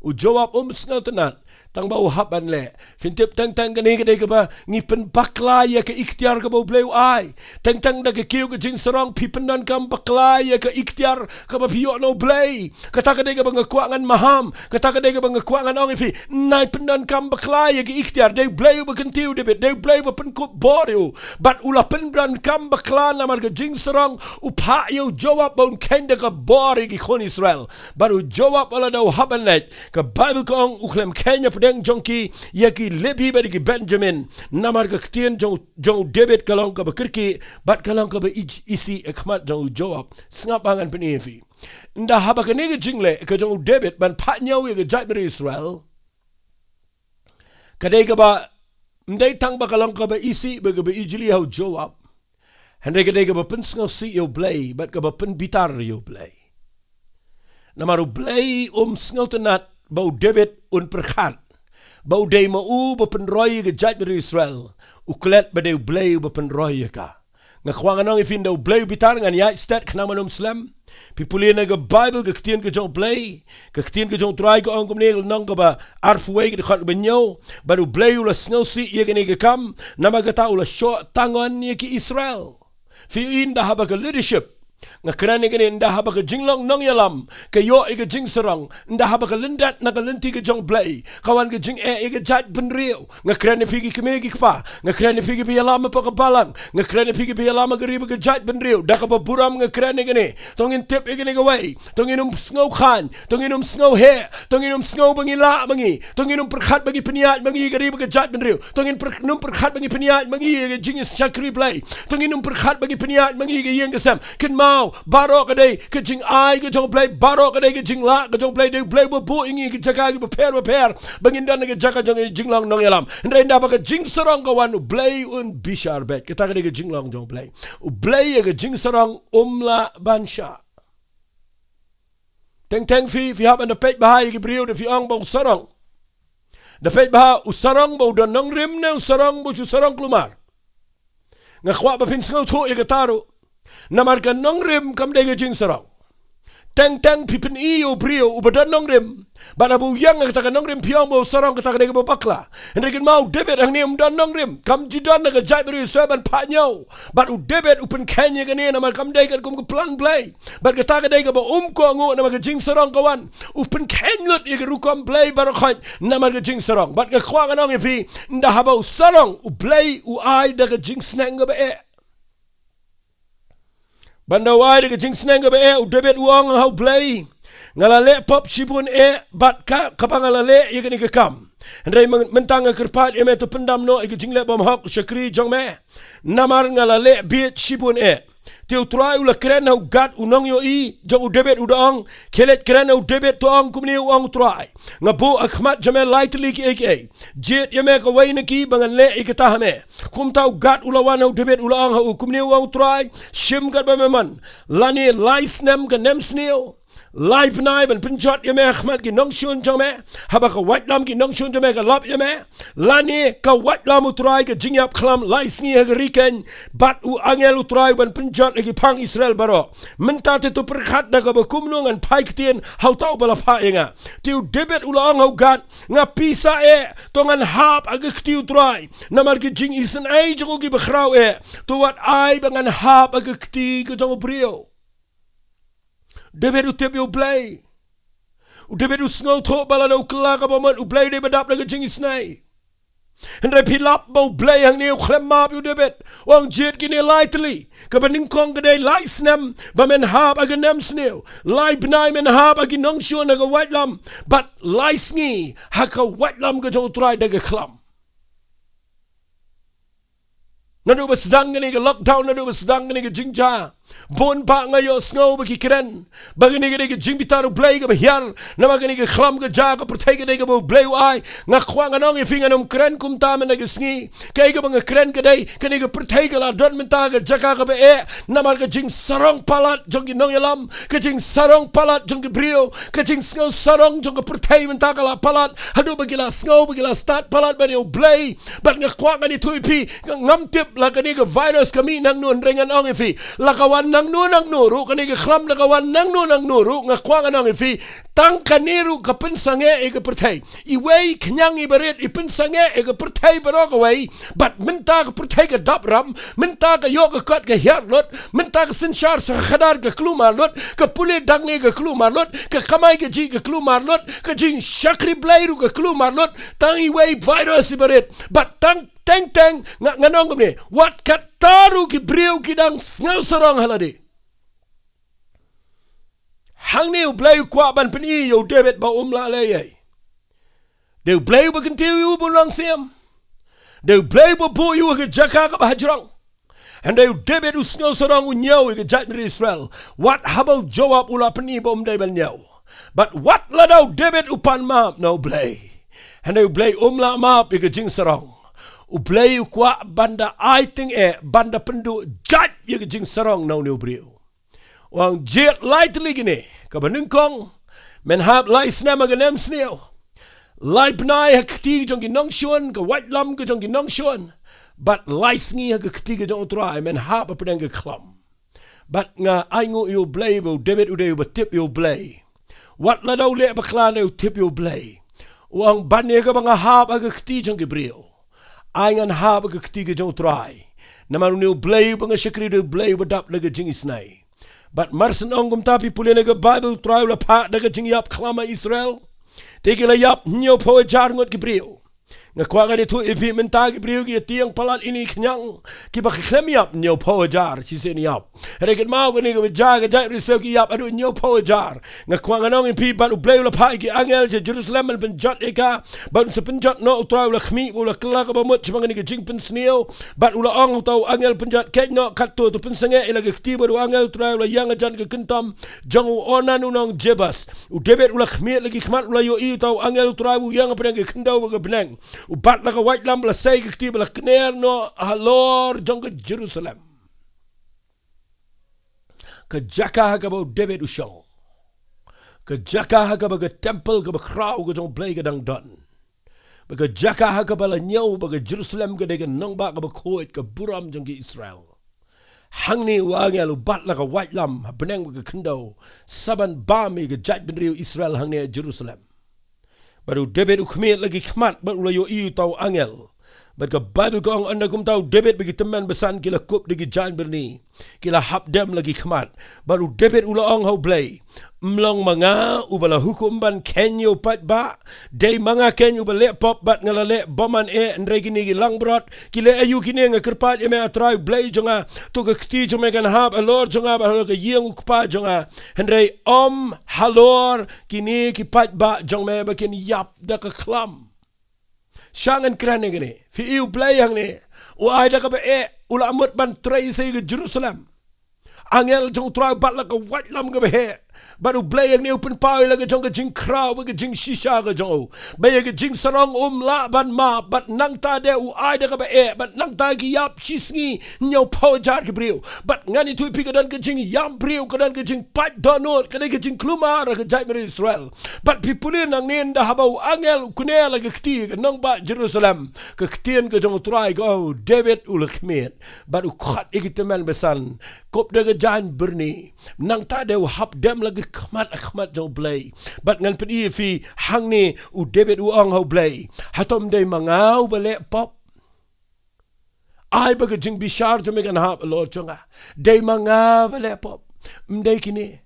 U Joab um sngewtynnad Tang ba u hap ban leh. Phin tip teng teng kane ka dei kaba ngi pynbakla ïa ka iktiar kaba U Blei u ai. Teng teng da ka kiew ka jingsarong phi pyndonkam bakla ïa ka iktiar kaba phi ïoh na U Blei. Kata ka dei kaba nga kwah ngan maham. Kata ka dei kaba nga kwah ngan ong ïa phi. Nai pyndonkam bakla ïa ka iktiar. Dei U Blei uba kyntiew David. Dei U Blei uba pynkup bor ïa u. Bad u la pyndonkam bakla namar ka jingsarong u phah ïa u Joab ba un kheiñ da ka bor ïa ki khun Israel. Bad u Joab u la da u hap ban leit. Ka Baibl ka ong u khlem kheiñ hapdeng jong ki ïa ki Lebi bad ïa ki Benjamin. Namar ka ktien jong, jong u David ka long kaba kyrkieh, bad ka long kaba ij-, isih ha khmat jong u Joab. Sngap ba ngan pyni ïa phi. Ynda haba kane ka jingleh, ka jong u David, ban phah ñiew ïa ka jaitbynriew Israel. Ka dei kaba, ym dei tang ba ka long kaba isih, ba kaba ijli ha u Joab. Hynrei ka dei kaba pynsngewsih ïa U Blei, bad kaba pynbitar ïa U Blei. Namar U Blei um sngewtynnat ba u David un pyrkhat. Ba u dei ma u ba pynroi ïa ka jaitbynriew Israel. U klet ba dei U Blei uba pynroi ïa ka. Nga kwah ngan ong ïa phi ynda U Blei u bitar ngan ïaid stet khnang ban ym slem. Phi pule na ka Baibl ka ktien ka jong U Blei. Ka ktien ka jong U Trai ka ong kumne, lynnong kaba arphew wei ka dkhot kaba hynñiew. Bad U Blei u la sngewsih ïa kane ka kam. Namar kata u la shoh tang ïa ki Israel. Phi ïohi ynda haba ka leadership. Nga kren ïa kane ynda haba ka jinglong nongïalam. Ka ïoh ïa ka jingsarong. Ynda haba ka lyndet na ka lynti ka jong U Blei. Ka wan ka jingeh ïa ka jaitbynriew. Nga kren ïa phi ki kmie ki kpa. Nga kren ïa phi kiba ïalam hapoh ka balang. Nga kren ïa phi kiba ïalam ha ka ri bad ka jaitbynriew. Da kaba burom nga kren ïa kane. To ngin tip ïa kane kawei. To ngin ym sngewkhlaiñ. To ngin ym sngewheh. To ngin ym sngew ba ngi lah ma ngi. To ngin ym pyrkhat ba ngi pynïaid ma ngi ha ka ri bad ka jaitbynriew. To ngin pyr-, ym pyrkhat ba ngi pynïaid ma ngi ha ka jingshakri Blei. To ngin ym pyrkhat ba ngi pynïaid ma ngi ha ka ïing ka sem. Kynmaw, baroh ka dei ka jingai ka jong U Blei, baroh ka dei ka jinglah ka jong U Blei, dei U Blei uba buh ïa ngi ha ki jaka kiba pher bapher. Ba ngin don ha ka jaka jong ka jinglong nongïalam. Hynrei ynda ba ka jingsarong ka wan U Blei un bishar beit. Kata ka dei ka jinglong jong U Blei. U Blei ïa ka jingsarong um lah ban shah. Teng teng phi, phi hap ban da peit bha ïa ki briew da phi ong ba u sarong. Da peit bha u sarong ba u don nongrim ne u sarong ba u sarong kulmar. Nga kwah ba phin sngewthuh ïa kata ruh. Namar ka nongrim kam dei ka jingsarong. Teng teng phi pyni ïa u briew uba don nongrim. Bad haba u ïeng ha kata ka nongrim phi ong ba u sarong, kata ka dei kaba bakla. Hynrei kynmaw u David hangne um don nongrim. Kam ju don na ka jaitbynriew Israel ban phah ñiew. Bad u David u pynkheiñ ïa kane namar kam dei katkum ka plan Blei. Bad kata ka dei kaba um kohnguh namar ka jingsarong ka wan. U pynkheiñ lut ïa ka rukom Blei baroh khoit namar ka jingsarong. Bad nga kwah ngan ong ïa phi, ynda haba u sarong, U Blei u ai da ka jingsneng kaba eh. Bad ynda u ai da ka jingsneng kaba eh, u David u ong ha U Blei, nga la leh pop shibun eh, bad ka, kaba nga la leh ïa kane ka kam. Hynrei myn-, mynta nga kyrpad ïa me, to pyndam noh ïa ka jingleh bymhok u shakri jong me. Namar nga la leh bieit shibun eh. Te U Trai u la kren ha u Gad u nongïohi jong u David u da ong, khie leit kren ha u David, to ong kumne u ong U Trai, nga buh ha khmat jong me lai tylli kiei kiei. Jied ïa me kawei na ki ba ngan leh ïa kata ha me. Kumta u Gad u la wan ha u David u la ong ha u, kumne u ong U Trai, shim katba me mon. Lane lai snem ka nemsniew. Lai bnai ban pynjot ïa me ha khmat ki nongshun jong me. Haba ka waitlam ki nongshun jong me ka lap ïa me. Lane ka waitlam U Trai ka jingïap khlam lai sngi ha ka ri keiñ. Bad u angel U Trai ban pynjot ïa ki phang Israel baroh. Mynta te to pyrkhat da kaba kumno ngan phai ktien ha uta uba la phah ïa nga. Te u David u la ong ha u Gad, nga pisa eh, to ngan hap ha ka kti U Trai. Namar ki jingisynei jong u kiba khraw eh. To wat ai ba ngan hap ha ka kti ka jong u briew. David u tip ïa U Blei. U David u sngewthuh ba lada u kylla kaba mut, U Blei u dei ba dap da ka jingisynei. Hynrei phi lap ba U Blei hangne u khlem map ïa u David. U ong jied kine lai tylli. Kaba nyngkong ka dei lai snem ba men hap ha ka nemsniew. Lai bnai men hap ha ki nongshun ha ka waitlam. Bad lai sngi ha ka waitlam ka jong U Trai da ka khlam. Naduh ba sdang kane ka lockdown, naduh ba sdang kane ka jingjia, bun bah nga ïohsngew ba ki kren ba kane ka dei ka jingbitar U Blei kaba hiar. Namar kane ka khlam ka jia, ka pyrthei ka dei kaba U Blei u ai. Nga kwah ngan ong ïa phi, ngan ym kren kumta mynta ka sngi. Kaei kaba nga kren ka dei, kane ka pyrthei ka la don mynta ka jaka kaba eh. Namar ka jingsarong palat jong ki nongïalam, ka jingsarong palat jong ki briew, ka jingsngew sarong jong ka pyrthei mynta ka la palat. Haduh ba ki la sngew, ba ki la stad palat ban ïa U Blei. Bad nga kwah ngan ïathuh ïa phi, nga ngam tip la kane ka virus ka mih na ngno, hynrei ngan ong ïa phi, la ka wan nangno nangno ruh, kane ka khlam da ka wan nangno nangno ruh, nga kwah ngan ong ïa phi, tang kane ruh ka pynsangeh ïa ka pyrthei. Iwei khñiang iba rit i pynsangeh ïa ka pyrthei baroh kawei, bad mynta ka pyrthei ka dap ram, mynta ka ïoh ka kot ka hiar lut, mynta ka synshar sha ka khadar ka kulmar lut, ka pule dang ne ka kulmar lut, ka kamai kajih ka kulmar lut, ka jingshakri Blei ruh ka kulmar lut, tang iwei virus iba rit, bad tang teng teng nga, ngan ong kumne, wat kata ruh ki briew ki dang sngew sarong ha lade. Hangne U Blei u kwah ban pyni ïa u David ba um lah leh ei. Dei U Blei uba kyntiew ïa u ba un long syiem. Dei U Blei uba buh ïa u ha ka jaka kaba hajrong. Hynrei u David u sngew sarong, u ñiew ïa ka jaitbynriew Israel. Wat haba u Joab u la pyni ba um dei ban ñiew. Bad wat lada u David u pan map na U Blei, hynrei U Blei um lah map ïa ka jingsarong. U Blei u kwah ban da ai tyngeh, ban da pynduh jait ïa ka jingsarong na une u briew. U ong, jied lai tylli kine, kaba nyngkong, men hap lai snem ha ka nemsniew, lai bnai ha ka kti jong ki nongshun, ka waitlam ka jong ki nongshun, bad lai sngi ha ka kti ka jong U Trai, men hap hapdeng ka khlam. Bad nga ainguh ïa U Blei ba u David u dei uba tip ïa U Blei. Wat lada u leh bakla, hynrei u tip ïa U Blei. U ong, ban ïa kaba nga hap ha ka kti jong ki briew, ai ngan hap ha ka kti ka jong U Trai. Namar une U Blei uba nga shakri u dei U Blei uba dap da ka jingisnei. Bad mar shen ong kumta, phi pule na ka Baibl, U Trai u la phah da ka jingïap khlam ha Israel. Te ki la ïap hynñiewphew hajar ngut ki briew. Nga kwah ngan ïathuh ïa phi mynta, ki briew ki ïatieng palat ïa ine i khñiang, kiba khlem ïap hynñiewphew hajar shisien ïap. Hynrei kynmaw, kane kaba jia ka jaitbynriew Israel ki ïap haduh hynñiewphew hajar. Nga kwah ngan ong ïa phi, bad U Blei u la phah ïa ki angel sha Jerusalem ban pynjot ïa ka. Bad un sa pynjot noh, U Trai u la khmih, u la kylla kaba mut shaphang kane ka jingpynsniew. Bad u la ong ha uta u angel pynjot, kheit noh katto, to pynsangeh ïa la ka kti. Bad u angel U Trai u la ïeng hajan ka kyntom jong u Ornan u nong Jebus. U David u la khmied la ki khmat, u la ïohi uta u angel U Trai u ïeng hapdeng ka khyndew bad ka bneng. U bat la ka waitlam ba la sei ka kti bad la kner noh halor jong ka Jerusalem, ka jaka ha kaba u David u shong, ka jaka ha kaba ka templ kaba khraw ka jong U Blei ka dang don, bad ka jaka ha kaba la ñiew ba ka Jerusalem ka dei ka nongbah kaba khuid, ka burom jong ki Israel. Hangne u angel u bat la ka waitlam ha bneng bad ka khyndew, sa ban bam ïa ka jaitbynriew Israel hangne ha Jerusalem. Bad u David u khmied la ki khmat bad u la ïohi uta u angel. Bad ka Baibl ka ong, ynda kumta u David bad ki tymmen basan ki la kup da ki jaiñ byrni, ki la hap dem la ki khmat. Bad u David u la ong ha U Blei, ym long ma nga uba la hukum ban kheiñ ïa u paidbah? Dei ma nga keiñ uba leh pop bad nga la leh bymman eh, hynrei kine ki langbrot ki leh aïu kine? Nga kyrpad ïa me, A Trai U Blei jong nga, to ka kti jong me kan hap halor jong nga bad halor ka ïing u kpa jong nga, hynrei ym halor kine ki paidbah jong me ba kin ïap da ka khlam. Sha ngan kren ïa kane. Phi i U Blei hangne u ai da kaba eh, u la mut ban trei sa ïa ka Jerusalem. Angel jong U Trai u bat la ka waitlam kaba heh. Bad U Blei hangne u pynpaw ïa la ka jong ka jingkhraw bad ka jingshisha ka jong u, ba ïa ka jingsarong um lah ban map, bad nangta de u ai da kaba eh, bad nangta ki ïap shi sngi hynñiewphew hajar ki briew. Bad ngan ïathuh ïa phi, ka don ka jingïam briew, ka don ka jingpait dohnud, ka dei ka jingkulmar ha ka jaitbynriew Israel. Bad phi pule nangne, ynda haba u angel u kner la ka kti ha ka nongbah Jerusalem, ka ktien ka jong U Trai ka ong, u David u la khmied bad u khot ïa ki tymmen basan, kup da ka jaiñ byrni. Nangta de u hap dem la ki khmat ha khmat jong U Blei. Bad ngan pyni ïa phi, hangne u David u ong ha U Blei, hato ym dei ma nga uba leh pop? Ai ba ka jingbishar jong me kan hap halor jong nga. Dei ma nga ba leh pop, ym dei kine.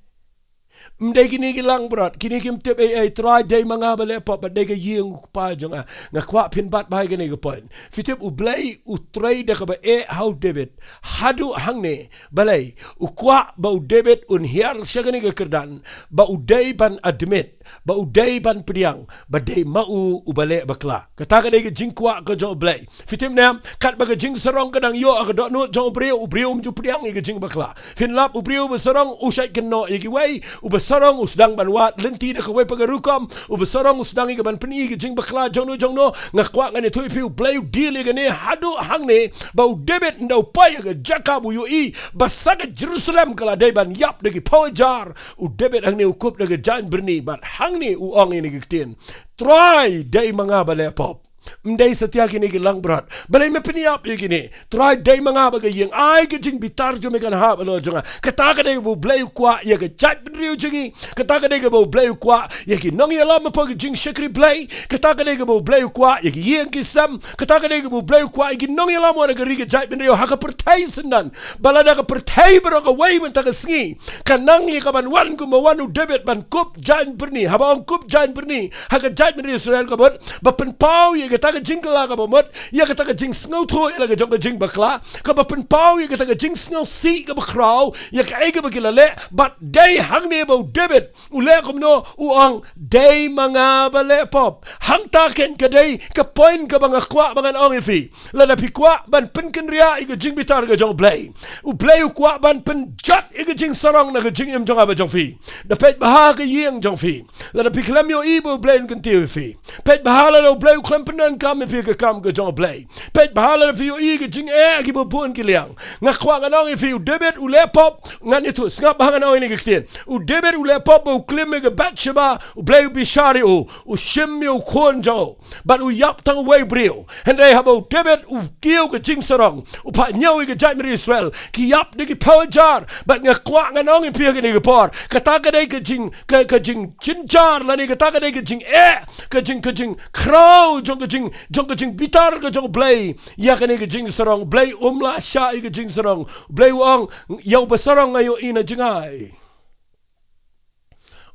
Ym dei kine ki langbrot, kine kim tip ei ei, Trai, dei ma nga ba leh pop bad dei ka ïing u kpa jong nga. Nga kwah phin bat bha ïa kane ka point. Phi tip U Blei u trei da kaba eh ha u David haduh hangne. Balei? U kwah ba u David un hiar sha kane ka kyrdan ba u dei ban admit ba u dei ban pdiang ba dei ma u uba leh bakla. Kata ka dei ka jingkwah ka jong U Blei. Phi tip ne em, katba ka jingsarong ka dang ïoh ha ka dohnud jong u briew, u briew um ju pdiang ïa ka jingbakla. Phin lap, u briew uba sarong u shait kynnoh ïa kiwei, uba sarong u sdang ban wad lynti da kawei pat ka rukom, uba sarong u sdang ïa ka ban pyni ïa ka jingbakla jongno jongno. Nga kwah ngan ïathuh ïa phi, U Blei u deal ïa kane haduh hangne, ba u David ynda u poi ha ka jaka ba u ïohi ba sa ka Jerusalem ka la dei ban ïap da ki phew hajar, u David hangne u kup da ka jaiñ byrni bad hangne u ong ïa kane ka ktien, Trai, dei ma nga ba leh pop. Ym dei satia kine ki langbrot. Balei me pynïap ïa kine? Trai, dei ma nga ba ka ïing. Ai ka jingbitar jong me kan hap halor jong nga. Kata ka dei ba U Blei u kwah ïa ka jaitbynriew jong ngi. Kata ka dei kaba U Blei u kwah ïa ki nongïalam hapoh ka jingshakri Blei. Kata ka dei kaba U Blei u kwah ïa ki ïing ki sem. Kata ka dei kaba U Blei u kwah ïa ki nongïalam wat ha ka ri ka jaitbynriew, ha ka pyrthei syndon. Ba lada ka pyrthei baroh kawei mynta ka sngi ka nang ïa ka ban wan kumba wan u David ban kup jaiñ byrni, haba ong kup jaiñ byrni ha ka jaitbynriew Israel, ka mut ba pynpaw ïa kata ka jingkylla, kaba mut ïa kata ka jingsngewthuh ïa la ka jong ka jingbakla, kaba pynpaw ïa kata ka jingsngewsih kaba khraw ïa kaei kaba ki la leh. Bad dei hangne ba u David u leh kumno? U ong, dei ma nga ba leh pop. Hangta keiñ ka dei ka point kaba nga kwah ba ngan ong ïa phi. Lada phi kwah ban pynkynriah ïa ka jingbitar ka jong U Blei, U Blei u kwah ban pynjot ïa ka jingsarong na ka jingim jong nga bad jong phi. Da peit bha ha ka ïing jong phi. Lada phi khlem ïohi ba U Blei un kyntiew ïa phi, peit bha lada U Blei u khlem pyndonkam ïa phi ha ka kam ka jong U Blei. Peit bha lada phi ïohi ka jingeh ha kiba bun ki liang. Nga kwah ngan ong ïa phi, u David u leh pop. Ngan ïathuh, sngap bha, ngan ong ïa kane ka ktien. U David u leh pop ba u klim ïa ka Bathsheba, U Blei u bishar ïa u, u shim ïa u khun jong u, bad u ïap tang uwei u briew. Hynrei haba u David u kiew ka jingsarong, u phah ñiew ïa ka jaitbynriew Israel, ki ïap da ki phew hajar. Bad nga kwah ngan ong ïa phi ha kane ka por, kata ka dei ka jing, ka, ka jingjynjar lane kata ka dei ka jingeh, ka jing, ka jingkhraw jong ka jing, jong ka jingbitar ka jong U Blei ïa kane ka jingsarong. U Blei um lah shah ïa ka jingsarong. U Blei u ong, ïa uba sarong nga ïohi na jngai.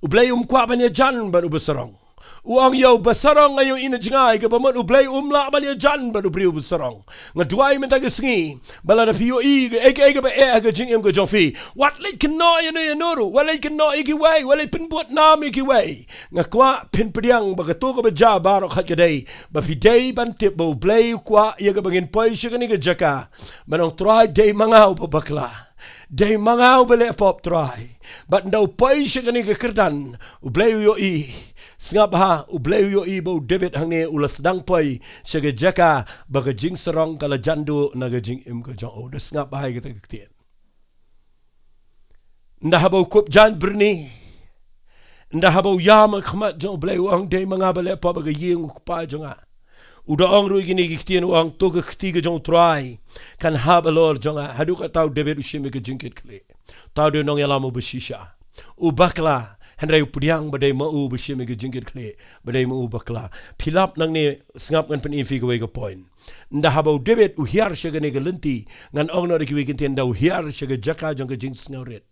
U Blei um kwah ban ïajan bad uba sarong. U ong, ïa uba sarong nga ïohi na jngai, kaba mut U Blei um lah ban ïajan bad u briew uba sarong. Nga duwai mynta ka sngi ba lada phi ïohi kaei kaei kaba eh ha ka jingim ka jong phi, wat leit kynnoh ïano ïano ruh, wat leit kynnoh ïa kiwei, wat leit pynbud nam ïa kiwei. Nga kwah phin pdiang ba kato kaba jia baroh khat ka dei ba phi dei ban tip ba U Blei u kwah ïa kaba ngin poi sha kane ka jaka ban ong, Trai, dei ma nga uba bakla. Dei ma nga uba leh pop, Trai. Bad ynda u poi sha kane ka kyrdan, U Blei u ïohi. Sngap bha, U Blei u ïohi ba u David hangne u la sdang poi sha ka jaka ba ka jingsarong ka la jan duh na ka jingim ka jong u. Da sngap bha ïa kata ka ktien. Ynda haba u kup jaiñ byrni, ynda haba u ïam ha khmat jong U Blei, u ong, dei ma nga ba leh pop ha ka ïing u kpa jong nga. U da ong ruh ïa kine ki ktien, u ong, to ka kti ka jong U Trai kan hap halor jong nga. Haduh katta u David u shim ïa ka jingkitkhlieh. Uta u dei u nongïalam uba shisha, u bakla, hynrei u pdiang ba dei ma u uba shim ïa ka jingkitkhlieh, ba dei ma u bakla. Phi lap nangne, sngap, ngan pyni ïa phi kawei ka point. Ynda haba u David u hiar sha kane ka lynti, ngan ong noh da kiwei ki ktien, ynda u hiar sha ka jaka jong ka jingsngewrit,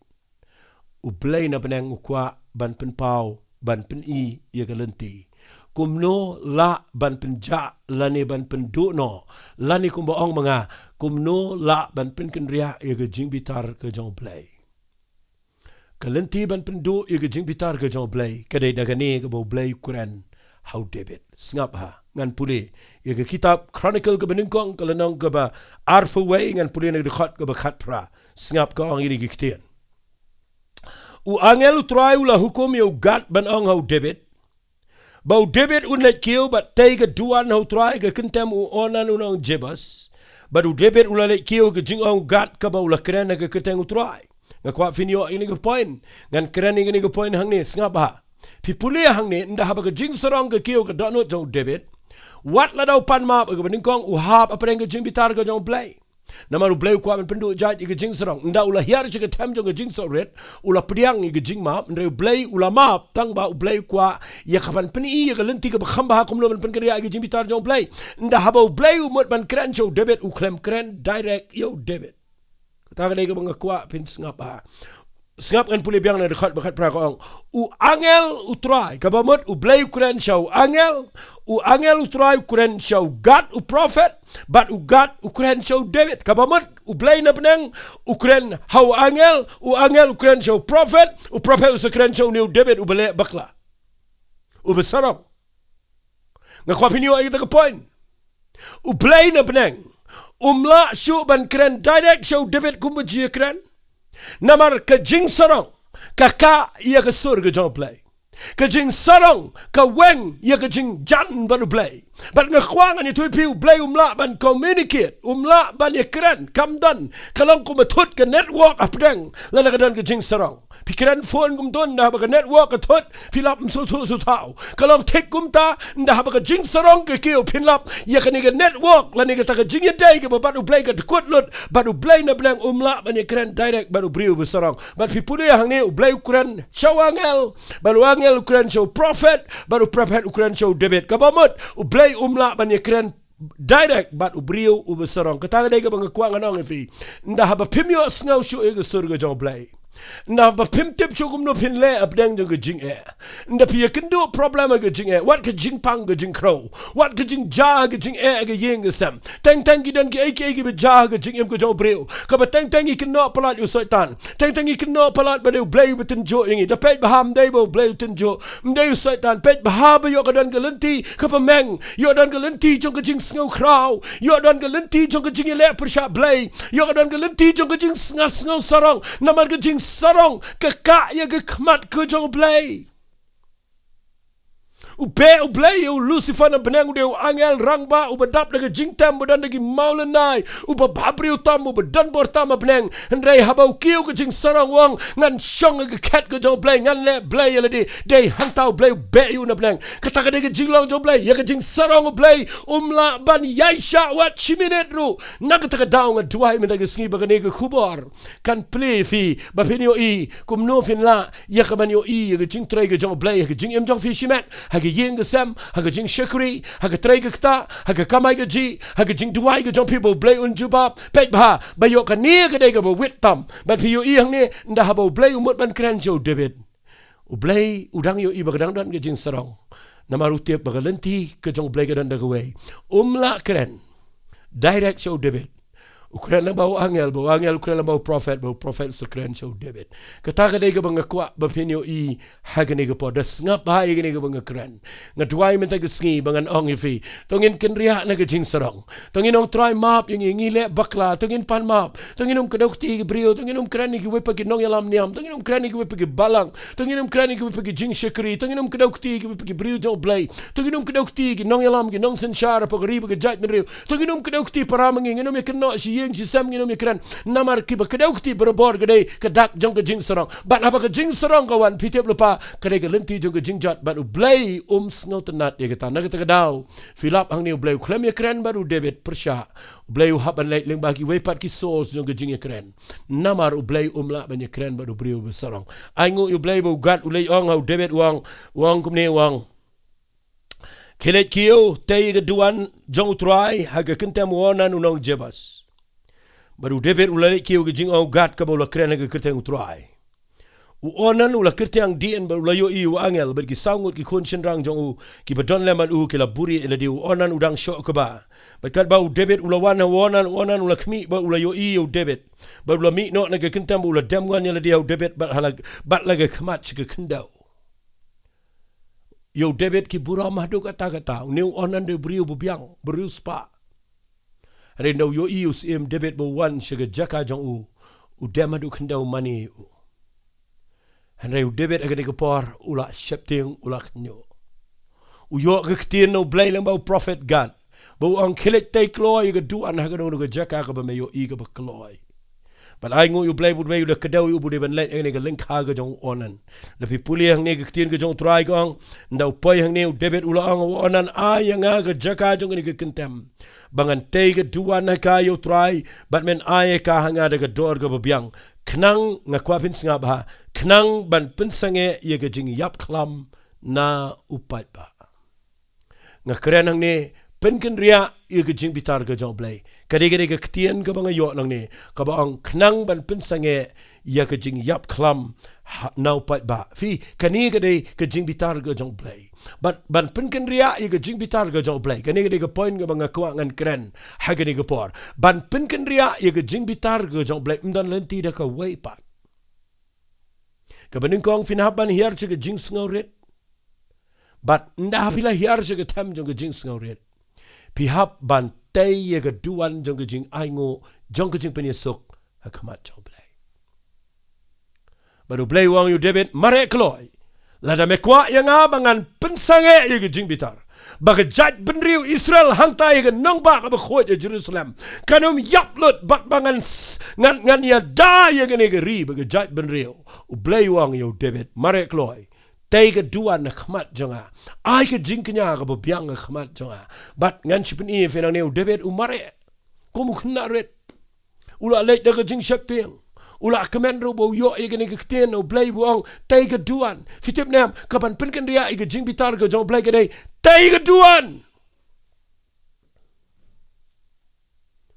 U Blei na bneng u kwah ban pynpaw, ban pyni ïa ka lynti. Kumno lah ban pynjah lane ban pynduh noh, lane kumba ong ma nga, kumno lah ban pynkynriah ïa ka jingbitar ka jong U Blei. Ka lynti ban pynduh ïa ka jingbitar ka jong U Blei ka dei da kane kaba U Blei u kren ha u David. Sngap bha, ngan pule ïa ka kitab Chronicle kaba nyngkong, ka lynnong kaba arphew wei, ngan pule na ka dkhot kaba khatphra. Sngap, ka ong ïa kine ki ktien. U angel U Trai u la hukum ïa u Gad ban ong ha u David, ba u David un leit kiew bad tei ka duwan ha U Trai ha ka kyntem u Ornan u nong Jebus. Bad u David u la leit kiew ha ka jingong u Gad kaba u la kren ha ka kyrteng U Trai. Nga kwah phin ïoh ïa kane ka point. Ngan kren ïa kane ka point hangne, sngap bha. Phi pule hangne, ynda haba ka jingsarong ka kiew ka dohnud jong u David, wat lada u pan map ha kaba nyngkong, u hap hapdeng ka jingbitar ka jong U Blei. Namar U Blei u kwah ban pynduh jait ïa ka jingsarong. Ynda u la hiar sha ka them jong ka jingsohrit, u la pdiang ïa ka jingmap, hynrei U Blei u la map, tang ba U Blei u kwah ïa ka ban pyni ïa ka lynti kaba kham bha kumno ban pynkynriah ïa ka jingbitar jong U Blei. Ynda haba U Blei u mut ban kren sha u David, u khlem kren direct ïa u David. Kata ka dei kaba nga kwah phin sngap bha. Sngap, ngan pule biang na ka dkhot ba khatphra, ka ong, u angel U Trai, kaba mut U Blei u kren sha u angel, u angel U Trai u kren sha u Gad u prophet, bad u Gad u kren sha u David. Kaba mut U Blei na bneng u kren ha u angel, u angel u kren sha u prophet, u prophet u sa kren sha une u David uba leh bakla, uba sarong. Nga kwah phin ïoh ïa kata ka point. U Blei na bneng um lah shuh ban kren direct sha u David kumba u ju ïakren. Namar ka jingsarong ka kah ïa ka sur ka jong U Blei. Ka jingsarong ka weng ïa ka jingjan bad U Blei. Bad nga kwah ngan ïathuh ïa phi, U Blei um lah ban communicate, um lah ban ïakren, kam don. Ka long kumba thut ka network hapdeng lada ka don ka jingsarong. Phi kren phone kumto, ynda haba ka network ka thut, phi lap ym sngewthuh sngewthaw. Ka long thik kumta, ynda haba ka jingsarong ka kiew, phin lap ïa kane ka network lane kata ka jingïadei kaba bad U Blei ka dkut lut. Bad U Blei na bneng um lah ban ïakren direct bad u briew ba sarong. Bad phi pule hangne, U Blei u kren sha u angel, bad u angel u kren sha u prophet, bad u prophet u kren sha u David. Kaba mut U Blei um lah ban ïakren direct bad u briew uba sarong. Kata ka dei kaba nga kwah ngan ong ïa phi. Ynda haba phim ïohsngew shuh ïa ka sur ka jong U Blei, ynda haba phim tip shuh kumno phin leh hapdeng jong ka jingeh, ynda phi ïakynduh problem ha ka jingeh, wat ka jingpang ka jingkhrew, wat ka jingjia ha ka jingeh ha ka ïing ka sem. Teng teng ki don kiei kiei kiba jia ha ka jingim ka jong u briew, kaba teng teng ngi kynnoh palat ïa u Soitan. Teng teng ngi kynnoh palat ba dei U Blei uba tynjuh ïa ngi. Da peit bha, ym dei ba U Blei u tynjuh, ym dei u Soitan. Peit bha ba ïoh ka don ka lynti kaba meng, ïoh don ka lynti jong ka jingsngewkhraw, ïoh don ka lynti jong ka jingïaleh pyrshah Blei, ïoh ka don ka lynti jong ka jingsngew, sngewsarong. Namar ka jingsarong ka kah ïa ka khmat ka jong U Blei. U beh U Blei ïa u Lucifer na bneng, u dei u angel rangbah uba dap da ka jingtem, uba don da ki mawlynnai, uba bhabriew tam, uba don bor tam ha bneng. Hynrei haba u kiew ka jingsarong, u ong, ngan shong ha ka khet ka jong U Blei, ngan leh Blei ïa lade. Dei hangta U Blei u beh ïa u na bneng. Kata ka dei ka jinglong jong U Blei. Ïa ka jingsarong U Blei um lah ban ïaishah wat shi minit ruh. Na kata ka daw nga duwai mynta ka sngi ba kane ka khubor kan plie ïa phi, ba phin ïohi kumno phin lah ïa ka ban ïohi ïa ka jingtrei ka jong U Blei ha ka jingim jong phi shimet, ha ka ïing ka sem, ha ka jingshakri, ha ka trei ka ktah, ha ka kamai kajih, ha ka jingduwai ka jong phi, ba U Blei un jubab. Peit bha ba ïoh kane ka dei kaba wit tam. Bad phi ïohi hangne, ynda haba U Blei u mut ban kren sha u David, U Blei u dang ïohi ba ka dang don ka jingsarong. Namar u tip ba ka lynti ka jong U Blei ka don da kawei. Um lah kren direct sha u David. U kren lyngba u angel, ba u angel u kren lyngba u prophet, ba u prophet u sa kren sha u David. Kata ka dei kaba nga kwah ba phin ïohi ha kane ka por. Da sngap bha ïa kane kaba nga kren. Nga duwai mynta ka sngi ba ngan ong ïa phi, to ngin kynriah na ka jingsarong. To ngin ong, Trai, map ïa ngi, ngi leh bakla. To ngin pan map. To ngin ym kdew kti ïa ki briew. To ngin ym kren ïa kiwei pat ki nongïalam niam. To ngin ym kren ïa kiwei pat ki balang. To ngin ym kren ïa kiwei pat ki jingshakri. To ngin ym kdew kti ïa kiwei pat ki briew jong U Blei. To ngin ym kdew kti ïa ki nongïalam, ki nongsynshar hapoh ka ri bad ka jaitbynriew. To ngin ym kdew kti para ma ngi, ngin ym ïakynnoh shi ïing shi sem, ngin ym ïakren. Namar kiba kdew kti barabor ka dei ka dak jong ka jingsarong. Bad haba ka jingsarong ka wan, phi tip lypa, ka dei ka lynti jong ka jingjot. Bad U Blei um sngewtynnad ïa kata. Na kata ka daw, phi lap hangne, U Blei u khlem ïakren bad u David pyrshah. U Blei u hap ban leit lyngba kiwei pat ki source jong ka jingïakren. Namar U Blei um lah ban ïakren bad u briew ba sarong. Ainguh ïa U Blei ba u Gad u leit ong ha u David, u ong, u ong kumne, u ong, khie leit kiew, tei ïa ka duwan jong U Trai ha ka kyntem u Ornan u nong Jebus. Bad u David u la leit kiew, ka jingong u Gad kaba u la kren ha ka kyrteng U Trai. U Ornan u la kyrtiang dien bad u la ïohi ïa u angel, bad ki saw ngut ki khun shynrang jong u kiba don lem bad u ki la buhrieh ïa lade. U Ornan u dang shoh kba. Bad katba u David u la wan ha u Ornan, u Ornan u la khmih bad u la ïohi ïa u David. Bad u la mih noh na ka kyntem bad u la dem wan ïa lade ha u David bad ha la, bad la ka khmat sha ka khyndew. Ïa u David ki burom haduh katta katta. Une u Ornan dei u briew ba biang, briew spah. Hynrei ynda u ïohi u syiem David ba u wan sha ka jaka jong u, u dem haduh khyndew mane ïa u. Hynrei u David ha kane ka por u la sheptieng, u la khynñiuh. U ïoh ka ktien na U Blei lyngba u prophet Gad, ba u ong, khie leit tei kloi ïa ka duwan ha kano kano ka jaka kaba me ïohi kaba kloi. Bad ainguh ïa U Blei, ba U Blei u da kdew ïa u, ba u dei ban leit ha kane ka lyngkha ka jong u Ornan. Lada phi pule hangne ka ktien ka jong U Trai ka ong, ynda u poi hangne u David u la ong ha u Ornan, ai ïa nga ka jaka jong kane ka kyntem, ba ngan tei ka duwan ha ka ïa U Trai, bad men ai ïa ka ha nga da ka dor kaba biang. Khnang, nga kwah phin sngap bha, khnang ban pynsangeh ïa ka jingïap khlam na u paidbah. Nga kren hangne, pynkynriah ïa ka jingbitar ka jong U Blei. Ka dei, ka dei ka ktien kaba nga ïoh nangne, kaba ong khnang ban pynsangeh ïa ka jingïap khlam ha, na u paidbah. Phi, kane ka dei ka jingbitar ka jong U Blei. Ban, ban pynkynriah ïa ka jingbitar ka jong U Blei. Kane ka dei ka point kaba nga kwah ngan kren ha kane ka por. Ban pynkynriah ïa ka jingbitar ka jong U Blei, ym don lynti da kawei pat. Kaba nyngkong, phin hap ban hiar sha ka jingsngewrit. Bad ynda phi la hiar sha ka them jong ka jingsngewrit, phi hap ban tei ïa ka duwan jong ka jingainguh, jong ka jingpynïasuk ha khmat jong U Blei. Bad U Blei u ong ïa u David, mareh kloi. Lada me kwah ïa nga ba ngan pynsangeh ïa ka jingbitar, ba ka jaitbynriew Israel hangta ïa ka nongbah kaba khuid ïa Jerusalem kan ym ïap lut, bad ba ngan s-, ngan, ngan ïada ïa kane ka ri bad ka jaitbynriew. U Blei u ong ïa u David, mareh kloi, tei ka duwan ha khmat jong nga, ai ka jingkñia kaba biang ha khmat jong nga, bad ngan sa pyni ïa phi nangne. U David u mareh kum u khynnah rit. U la leit da ka jingsheptieng. U la kmen ruh ba u ïoh ïa kane ka ktien na u Blei ba u ong, tei ka duwan. Phi tip ne em, kaban pynkynriah ïa ka jingbitar ka jong u Blei ka dei, tei ka duwan.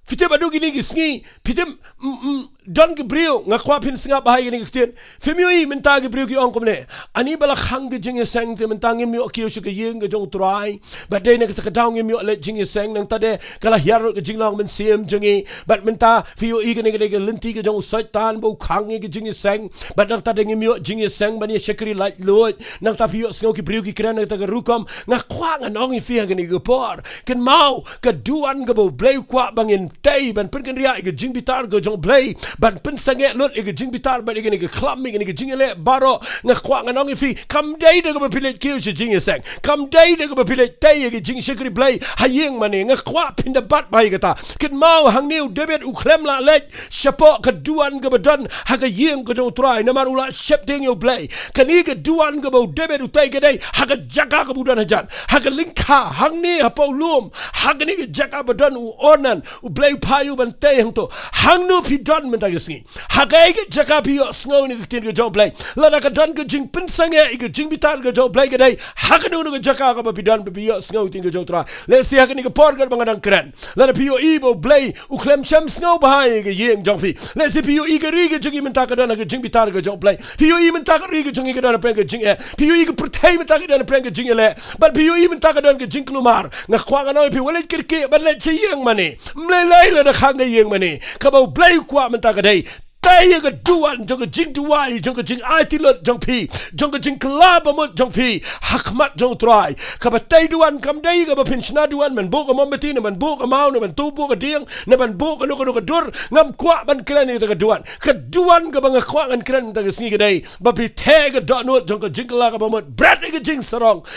Phi tip haduh kine ki sngi, phi tip, mm, mm, don ki briew, nga kwah phin sngap bha ïa kane ka ktien. Phim ïohi mynta ki briew ki ong kumne, ani ba la khang ka jingïaseng te mynta ngim ïoh kiew sha ka ïing ka jong u Trai. Bad dei na kata ka daw ngim ïoh leit jingïaseng, nangta de ka la hiar lut ka jinglong mynsiem jong ngi. Bad mynta phi ïohi kane ka dei ka lynti ka jong u Soitan ba u khang ïa ka jingïaseng. Bad nangta de ngim ïoh jingïaseng ban ïa shakri laitluid. Nangta phi ïohsngew ki briew ki kren na kata ka rukom. Nga kwah ngan ong ïa phi ha kane ka por, kynmaw, ka duwan kaba u Blei u kwah ba ngin tei ban pynkynriah ïa ka jingbitar ka jong u Blei, ban pynsangeh lut ïa ka jingbitar bad ïa kane ka khlam, ïa kane ka jingïaleh baroh. Nga kwah ngan ong ïa phi, kam dei da kaba phi leit kiew sha jingïaseng, kam dei da kaba phi leit tei ïa ka jingshakri Blei ha ïing mane. Nga kwah phin da bat bha ïa kata. Kynmaw, hangne u David u khlem lah leit shapoh ka duwan kaba don ha ka ïing ka jong u Trai, namar u la sheptieng ïa u Blei. Kane ka duwan kaba u David u tei ka dei ha ka jaka kaba u don hajan, ha ka lyngkha, hangne hapoh u lum, ha kane ka jaka ba don u Ornan. U Blei u phah ïa u ban tei hangto. Hangno phi don mynta ka sngi? Ha kaei ka jaka phi ïohsngew ïa ka ktien ka jong u Blei? Lada ka don ka jingpynsangeh ïa ka jingbitar ka jong u Blei ka dei ha kano kano ka jaka kaba phi don ba phi ïohsngew ïa ka ktien ka jong u Trai. Lehse ha kane ka por katba nga dang kren, lada phi ïohi ba u Blei u khlem shym sngew bha ïa ka ïing jong phi. Lehse phi ïohi ka ri ka jong ngi mynta ka don ha ka jingbitar ka jong u Blei. Phi ïohi mynta ka ri ka jong ngi ka don hapdeng ka jingeh. Phi ïohi ka pyrthei mynta ka don hapdeng ka jingeh leh. Bad phi ïohi mynta ka don ka jingkulmar. Nga kwah ngan ong ïa phi, wat leit kyrkieh ban leit sha ïing mane. Ym lei lei lada khang ka ïing mane. Kaba u Blei u kwah mynta ka dei, tei ïa ka duwan jong ka jingduwai, jong ka jingaiti lut jong phi, jong ka jingkylla bamut jong phi ha khmat jong u Trai. Kaba tei duwan kam dei kaba phin shna duwan ban buh ka mombati, ne ban buh ka maw, ne ban tu buh ka dieng, ne ban buh kano kano ka dur. Ngam kwah ban kren ïa kata ka duwan. Ka duwan kaba nga kwah ngan kren mynta ka sngi ka dei ba phi theh ka dohnud jong ka jingkylla kaba mut, bret ïa ka jingsarong,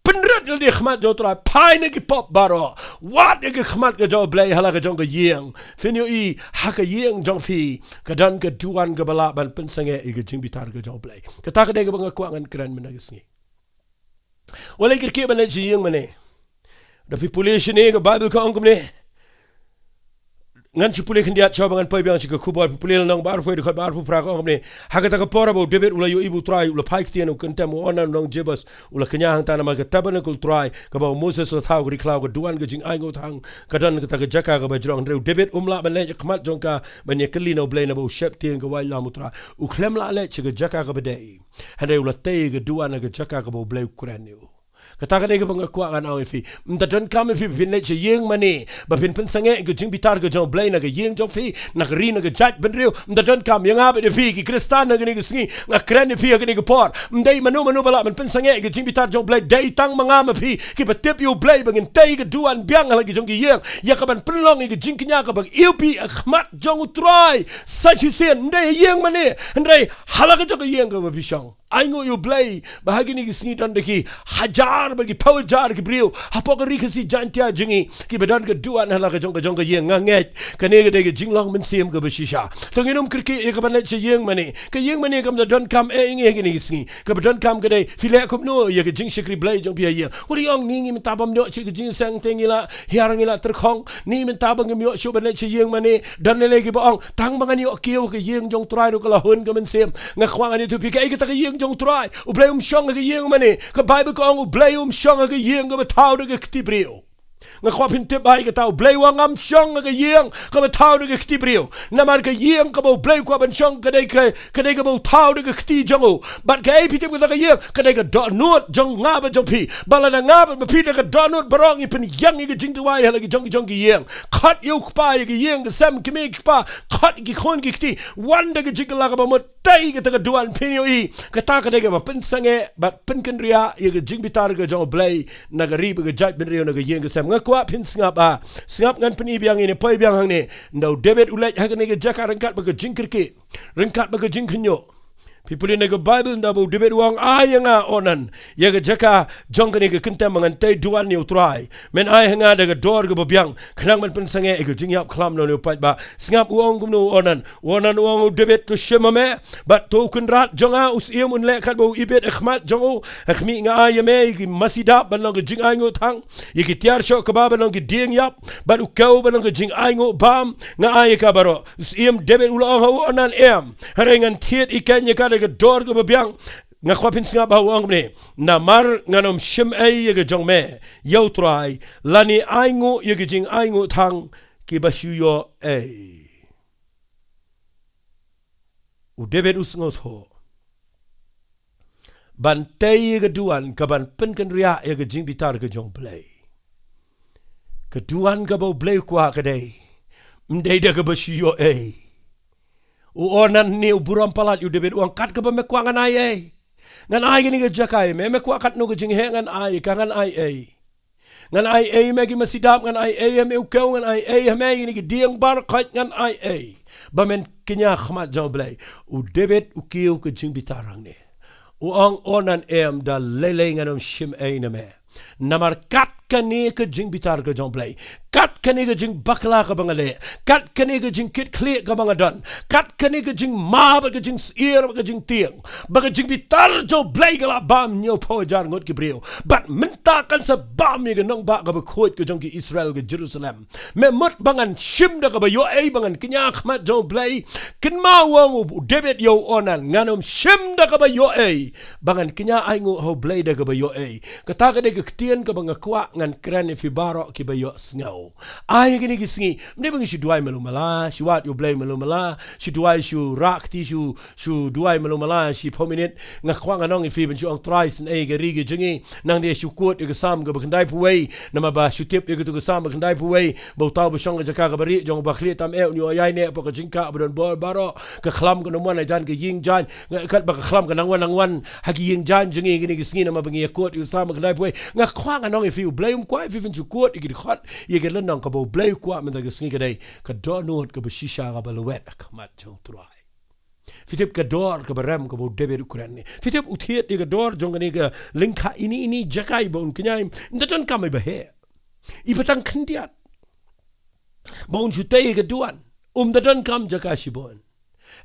pynrit lade ha khmat jong u Trai, phai na ki pop baroh, wad ïa ka khmat ka jong u Blei ha la ka jong ka ïing. Phin ïohi ha ka ïing jong phi ka don ka duwan kaba lah ban pynsangeh ïa ka jingbitar ka jong u Blei. Kata ka dei kaba nga kwah ngan kren mynta ka sngi. Wat leit kyrkieh ban leit sha ïing mane. Da phi pule shane ka Baibl ka ong kumne. Ngan shu pule khyndiat shuwa ba ngan poi biang sha ka khubor. Phi pule lynnong ba arphew, dkhot ba arphew phra, ka ong kumne. Ha kata ka por ba u David u la ïohi ba u Trai u la phai ktien, u kyntem u Ornan u nong Jebus, u la kñia hangta, namar ka tabernakl u Trai kaba u Moses u la thaw ha ka ri khlaw, ka duwan ka jingainguh tang, ka don ha kata ka jaka kaba jrong. Hynrei u David um lah ban leit ha khmat jong ka ban ïakylli na u Blei, naba u sheptieng ïa ka wailam u Trai. U khlem lah leit sha ka jaka kaba dei. Hynrei u la tei ïa ka duwan ha ka jaka kaba u Blei u kren ïa u. Kata ka dei kaba nga kwah ngan ong ïa phi. Ym da donkam ïa phi ba phin leit sha ïing mane ba phin pynsangeh ïa ka jingbitar ka jong u Blei na ka ïing jong phi, na ka ri, na ka jaitbynriew. Ym da donkam. Ïa nga bad ïa phi ki Khristan ha kane ka sngi, nga kren ïa phi ha kane ka por, ym dei mano mano ba lah ban pynsangeh ïa ka jingbitar jong u Blei. Dei tang ma nga ma phi kiba tip ïa u Blei ba ngin tei ïa ka duwan biang ha la ki jong ki ïing, ïa kaban pynlong ïa ka jingkñia kaba ïewbih ha khmat jong u Trai. Sa shisien, ym dei ha ïing mane, hynrei ha la ka jong ka ïing kaba phi shong. Ainguh ïa u Blei ba ha kine ki sngi don da ki hajar bad ki phew hajar ki briew hapoh ka ri Khasi Jaiñtia jong ngi kiba don ka duwan ha la ka jong ka jong ka ïing. Nga ngeit kane ka dei ka jinglong mynsiem kaba shisha. To ngin ym kyrkieh ïa kaban leit sha ïing mane. Ka ïing mane kam da donkam eh ïa ngi ha kine ki sngi. Kaba donkam ka dei phi leh kumno ïa ka jingshakri Blei jong phi ha ïing. Wat ïa ong, ni ngi mynta bym ïoh shuh ka jingïaseng te ngi la hiar, ngi la tyrkhong. Ni mynta ba ngim ïoh shuh ban leit sha ïing mane. Don lei lei kiba ong, tang ba ngan ïoh kiew ha ka ïing jong u Trai ruh ka la hun ka mynsiem. Nga kwah ngan ïathuh ïa phi, kaei kata ka ïing jong u Trai? U Blei um shong ha ka ïing mane. Ka Baibl ka ong u Blei um shong ha ka ïing kaba thaw da ka kti briew. Nga kwah phin tip bha ïa kata, u Blei u ong ngam shong ha ka ïing kaba thaw da ka kti briew. Namar ka ïing kaba u Blei u kwah ban shong ka dei ka, ka dei kaba u thaw da ka kti jong u. Bad kaei phi tip kata ka ïing? Ka dei ka dohnud jong nga bad jong phi. Ba lada nga bad ma phi da ka dohnud baroh ngi pynïeng ïa ka jingduwai ha la ki jong ki jong ki ïing. Khot ïa u Kpa ïa ka ïing, ka sem, ki kmie ki kpa, khot ïa ki khun ki kti. Wan da ka jingkylla kaba mut, tei kata ka duwan, phin ïohi. Kata ka dei kaba pynsangeh bad pynkynriah ïa ka jingbitar ka jong u Blei na ka ri bad ka jaitbynriew, na ka ïing ka sem. Nga kwah phin sngap, ah, sngap, ngan pyni biang ïa ne, poi biang hangne. Ynda u David u leit ha kane ka jaka ryngkat bad ka jingkyrkieh, ryngkat bad ka jingkhynñiuh, Phi pule na ka Baibl, nda ba u David u ong, ai ïa nga, Ornan, ïa ka jaka jong kane ka kyntem ba ngan tei duwan ïa u Trai. Men ai ha nga da ka dor kaba biang, khnang ban pynsangeh ïa ka jingïap khlam na une u paidbah. Sngap u ong kumno u Ornan. U Ornan u ong, u David, to shim ha me, bad to u kynrad jong nga u syiem un leh katba u ibit ha khmat jong u. Ha khmih, nga ai ïa me ïa ki masi dap ban long ka jingainguh thang, ïa ki tiar shoh kba ban long ki dieng ïap, bad u kew ban long ka jingainguh bam. Nga ai ïa ka baroh. U syiem David u la ong ha u Ornan, em, hynrei ngan thied ïa ka ïa ka da ka dor kaba biang. Nga kwah phin sngap ba u ong kumne, namar ngan ym shim ei ïa ka jong me ïa u Trai, lane ainguh ïa ka jingainguh thang kiba shu ïoh ei. U David u sngewthuh ban tei ïa ka duwan kaban pynkynriah ïa ka jingbitar ka jong U Blei. Ka duwan kaba U Blei u kwah ka dei, ym dei da kaba shu ïoh ei. U Ornan ne u burom palat ïa u David, u ong, kat kaba me kwah ngan ai ei. Ngan ai kane ka jaka ïa me, me kwah katno ka jingheh ngan ai, ka ngan ai ei. Ngan ai ei ha me ki masi dap, ngan ai ei ha me u kew, ngan ai ei ha me kine ki dieng baroh khoit, ngan ai ei. Ba men kñia khmat jong U Blei. U David u kiew ka jingbitar hangne. U ong, Ornan, em, da lei lei ngan ym shim ei na me. Namar kat kane ka jingbitar ka jong U Blei, kat kane ka jingbakla kaba nga leh, kat kane ka jingkitkhlieh kaba nga don, kat kane ka jingma bad ka jingsyier bad ka jingtieng, ba ka jingbitar jong U Blei ka la bam hynñiewphew hajar ngut ki briew. Bad mynta kan sa bam ïa ka nongbah kaba khuid ka jong ki Israel, ka Jerusalem. Me mut ba ngan shim da kaba ïoh ei ba ngan kñia khmat jong U Blei? Kynmaw, u ong u David ïa u Ornan, ngan ym shim da kaba ïoh ei ba ngan kñia ainguh ha U Blei da kaba ïoh ei. Kata ka dei ka ktien kaba nga kwah ngan kren ïa phi baroh kiba ïohsngew. Ai kine ki sngi, ym dei ba ngi shu duwai malu mala, shu wad ïa U Blei malu mala, shu duwai, shu rah kti, shu shu duwai malu mala shiphew minit. Nga kwah ngan ong ïa phi, ban shu ong Trai, isynei ïa ka ri ka jong ngi. Nang dei shu kut ïa ka Salm kaba khyndaiphew wei, namar ba shu tip ïa katu ka Salm ba khyndaiphew wei, ba uta uba shong ha ka jaka kaba rieh jong u bakhlieh tam eh, un ïoh ïaineh hapoh ka jingkah ba don bor baroh. Ka khlam kan ym wan hajan ka ïing jaiñ. Nga, katba ka khlam kan nang wan, nang wan ha ki ïing jaiñ jong ngi kine ki sngi, namar ba ngi ïa kut ïa ka Salm ba khyndaiphew wei. Nga kwah ngan ong ïa phi, U Blei um kwah ïa phi ban shu kut ïa ki dkhot, ïa ka lynnong. Kaba U Blei u kwah mynta ka sngi ka dei ka dohnud kaba shisha kaba lwet ha khmat jong U Trai. Phi tip ka dor kaba rem kaba u David u kren ne? Phi tip u thied ïa ka dor jong kane ka lyngkha, ine ine i jaka iba un kñia, ym da donkam iba heh, iba tang khyndiat, ba un shu tei ïa ka duwan. Um da donkam jaka shibun.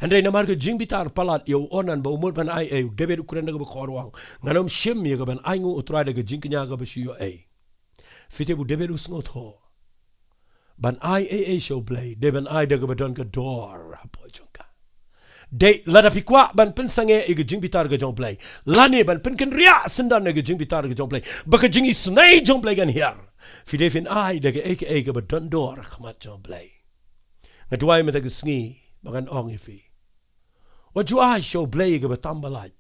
Hynrei namar ka jingbitar palat ïa u Ornan ba u mut ban ai ei, u David u kren da kaba khor, u ong, ngan ym shim ïa kaban ainguh U Trai da ka jingkñia kaba shu ïoh ei. Phi tip u David u sngewthuh, ban ai ei ei sha U Blei, dei ban ai da kaba don ka dor hapoh jong ka. Dei lada phi kwah ban pynsangeh ïa ka jingbitar ka jong U Blei, lane ban pynkynriah syndon ïa ka jingbitar ka jong U Blei, ba ka jingisynei jong U Blei kan hiar, phi dei phin ai da kaei kaei kaba don dor ha khmat jong U Blei. Nga duwai mynta ka sngi ba ngan ong ïa phi, wat ju ai sha U Blei ïa kaba tam ba lait.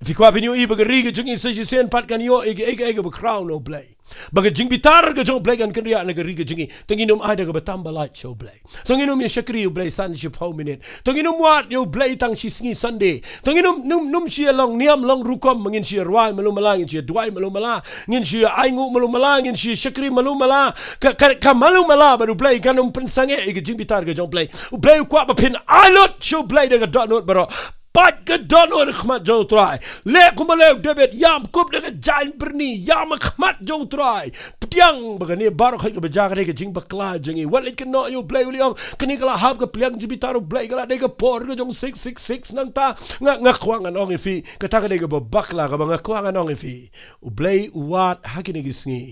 Phi kwah phin ïohi ba ka ri ka jong ngi sa shisien pat kan ïoh ïa kaei kaei kaba khraw na U Blei, ba ka jingbitar ka jong U Blei kan kynriah na ka ri ka jong ngi, to ngin ym ai da kaba tam ba lait sha U Blei. To ngin ym ïa shakri U Blei san shiphew minit. To ngin ym wad ïa U Blei tang shi sngi Sunday. To ngin ym, ym, ym shu ïa long niam long rukom, ngin shu ïa rwai malu mala, ngin shu ïa duwai malu mala, ngin shu ïa ainguh malu mala, ngin shu ïa shakri malu mala. Ka, ka, ka malu mala bad U Blei kan ym pynsangeh ïa ka jingbitar ka jong U Blei. U Blei u kwah ba phin ai lut sha U Blei da ka dohnud baroh. Peit ka dohnud ha khmat jong U Trai. Leh kumba leh u David, ïam kup da ka jaiñ byrni, ïam ha khmat jong U Trai. Pdiang ba kane baroh khoit kaba jia ka dei ka jingbakla jong ngi. Wat leit kynnoh ïa U Blei, u leh, ong, kane ka la hap ka pliang jingbitar U Blei, ka la dei ka por ka jong six six six nangta. Nga, nga kwah ngan ong ïa phi, kata ka dei kaba bakla kaba nga kwah ngan ong ïa phi. U Blei u wad ha kine ki sngi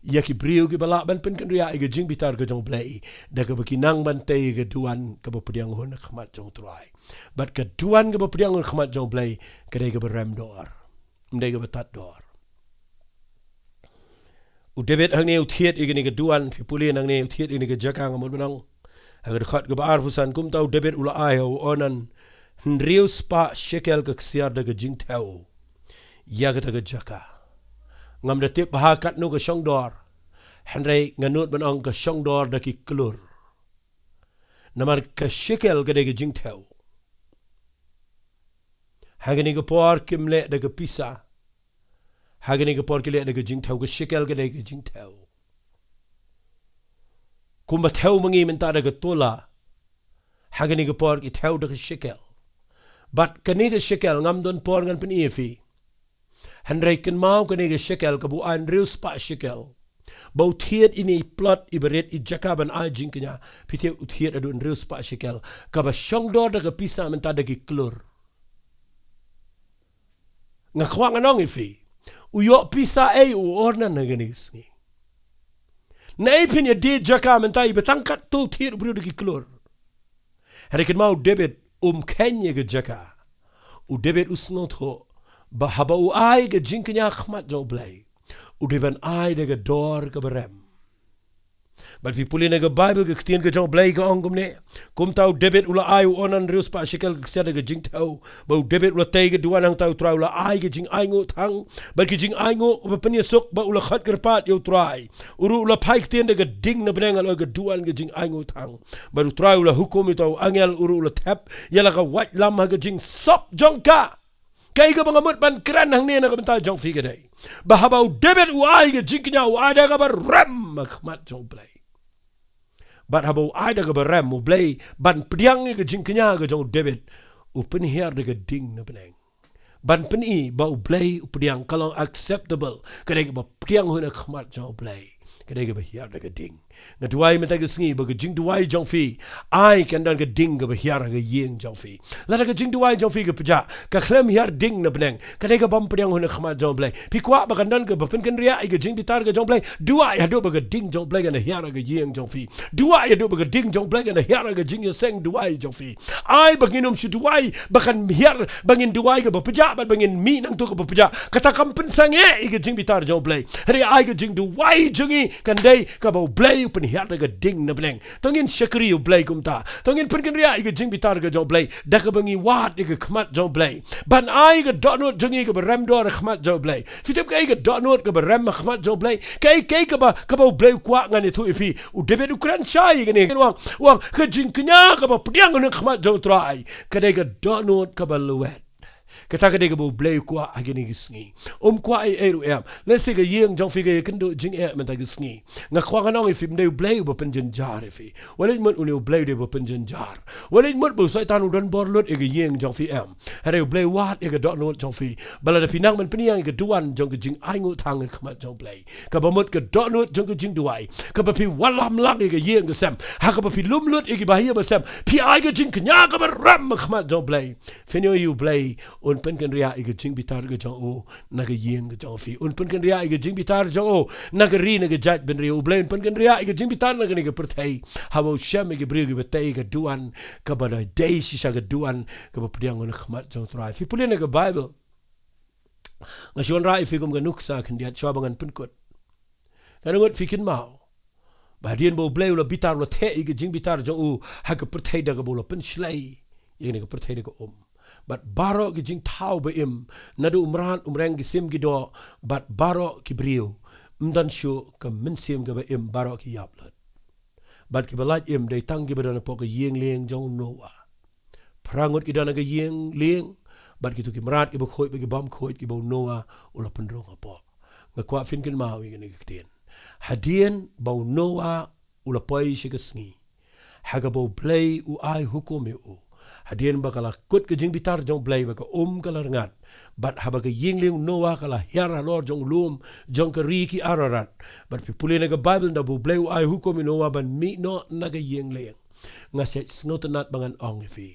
ïa ki briew kiba lah ban pynkynriah ïa ka jingbitar ka jong U Blei da kaba ki nang ban tei ïa ka duwan kaba pdiang hun ha khmat jong U Trai. Bad ka duwan kaba pdiang hun ha khmat jong U Blei ka dei kaba rem dor, ym dei kaba tad dor. U David hangne u thied ïa kane ka duwan, phi pule nangne, u thied ïa kane ka jaka, nga mut ban ong ha ka dkhot kaba arphew san, kumta u David u la ai ha u Ornan hynriew spah shekel ka ksiar da ka jingthew ïa kata ka jaka. Ngam da tip bha katno ka shong dor, hynrei nga nud ban ong ka shong dor da ki klur. Namar ka shekel ka dei ka jingthew. Ha kane ka por kim leh da ka pisa. Ha kane ka por ki leh da ka jingthew, ka shekel ka dei ka jingthew. Kumba thew ma ngi mynta da ka tola, ha kane ka por ki thew da ka shekel. Bad kane ka shekel ngam don por ngan pyni ïa phi. Hynrei kynmaw kane ka shekel kaba u ai hynriew spah shekel. Ba u thied ïa ine i plot iba rit i jaka ban ai jingkñia. Phi tip u thied haduh hynriew spah shekel. Kaba shong dor da ka pisa mynta da ki klur. Nga kwah ngan ong ïa phi. U ïoh pisa ei u ornan ha kane ka sngi. Naei phin ïa die jaka mynta iba tang katto u thied u briew da ki klur. Hynrei kynmaw u David um kheiñ ïa ka jaka. U David u sngewthuh ba haba u ai ka jingkñia khmat jong u Blei, u dei ban ai da ka dor kaba rem. Bad phi pule na ka Baibl ka ktien ka jong u Blei ka ong kumne. Kumta u David u la ai u ornan hynriew spah shekel ka ksiar da ka jingthew. Bad u David u la tei ka duwan hangta u Trai u la ai ka jingainguh thang. Bad ka jingainguh ba pynïasuk bad u la khot kyrpad ïa u Trai. U ruh u la phai ktien da ka ding na bneng halor ka duwan ka jingainguh thang. Bad u Trai u la hukum ïa uta u angel u ruh u la thep ïa la ka waitlam ha ka jingsop jong ka. Kaei kaba nga mut ban kren hangne na ka bynta jong phi ka dei ba haba u David u ai ka jingkñia u ai da kaba rem ha khmat jong u Blei. Bad haba u ai da kaba rem u Blei ban pdiang ïa ka jingkñia ka jong u David u pynhiar da ka ding na bneng. Ban pyni ba u Blei u pdiang ka long acceptable ka dei kaba pdiang hun ha khmat jong u Blei. Ka dei kaba hiar da ka ding. Nga duwai mynta ka sngi ba ka jingduwai jong phi ai kan don ka ding kaba hiar ha ka ïing jong phi. Lada ka jingduwai jong phi ka pjah ka khlem hiar ding na bneng ka dei kabym pdiang hun ha khmat jong u Blei. Phi kwah ba kan don kaba pynkynriah ïa ka jingbitar ka jong u Blei. Duwai haduh ba ka ding jong u Blei kan hiar ha ka ïing jong phi. Duwai haduh ba ka ding jong u Blei kan hiar ha ka jingïaseng duwai jong phi. Ai ba ngin ym shu duwai ba kan hiar ba ngin duwai kaba pjah bad ba ngin mih nangta kaba pjah. Kata kam pynsangeh ïa ka jingbitar jong u Blei. Hynrei ai ka jingduwai jong ngi kan dei kaba u Blei u pynhiar da ka ding na bneng. To ngin shakri u Blei kumta. To ngin pynkynriah ïa ka jingbitar ka jong u Blei da kaba ngi wad ïa ka khmat jong u Blei. Ban ai ka dohnud jong ngi kaba rem dor ha khmat jong u Blei. Phi tip kaei ka dohnud kaba rem ha khmat jong u Blei. Kaei kaei kaba kaba u Blei u kwah ngan ïathuh ïa phi. U David u kren shai ïa kane u ong, u ong ka jingkñia kaba pdiang ha khmat jong u Trai. Ka dei ka dohnud kaba lwet. Kata ka dei kaba u Blei u kwah ha kine ki sngi. Um kwah ei ei ruh em. Lehse ka ïing jong phi ka ïakynduh jingeh mynta ki sngi. Nga kwah ngan ong ïa phi ym dei u Blei uba pynjynjar ïa phi. Wat leit mut une u Blei u dei uba pynjynjar. Wat leit mut ba u Soitan u don bor lut ïa ka ïing jong phi em. Hynrei u Blei u wad ïa ka dohnud jong phi. Ba lada phi nang ban pynïeng ïa ka duwan jong ka jingainguh thang ha khmat jong u Blei. Kaba mut ka dohnud jong ka jingduwai. Kaba phi wallam lang ïa ka ïing ka sem. Ha kaba phi lum lut ïa kiba ha ïing ba sem. Phi ai ka jingkñia kaba rem ha khmat jong u Blei. Phin ïohi u Blei un pynkynriah ïa ka jingbitar ka jong u na ka ïing ka jong phi. Un pynkynriah ïa ka jingbitar jong u na ka ri na ka jaitbynriew. U Blei un pynkynriah ïa ka jingbitar na kane ka pyrthei. Haba u shem ïa ki briew kiba tei ka duwan kaba dei dei shisha ka duwan kaba pdiang ha khmat jong u Trai. Phi pule na ka Baibl. Nga shu wanrah ïa phi kum ka nuksa khyndiat shuwa ba ngan pynkut. Ka ngut phi kynmaw ba hadien ba u Blei u la bitar u la theh ïa ka jingbitar jong u ha ka pyrthei da kaba u la pynshlei ïa kane ka pyrthei da ka um. Bad baroh ki jingthaw ba im naduh u mrad u mreng ki sim ki doh bad baroh ki briew. Ym don shuh ka mynsiem kaba im baroh ki ïap lut. Bad kiba lait im dei tang kiba don hapoh ka ïing lieng jong u Noah. Phra ngut ki don ha ka ïing lieng bad kito ki mrad kiba khuid bad ki bym khuid kiba u Noah u la pynrung hapoh. Nga kwah phin kynmaw ïa kane ka ktien. Hadien ba u Noah u la poi sha ka sngi ha kaba u Blei u ai hukum ïa u. Hadien ba ka la kut ka jingbitar jong u Blei ba ka um ka la rngat. Bad haba ka ïing lieng u Noah ka la hiar halor jong u lum jong ka ri ki Ararat. Bad phi pule na ka Baibl da ba u Blei u ai hukum ïa u Noah ban mih noh na ka ïing lieng. Nga sngewtynnat ba ngan ong ïa phi.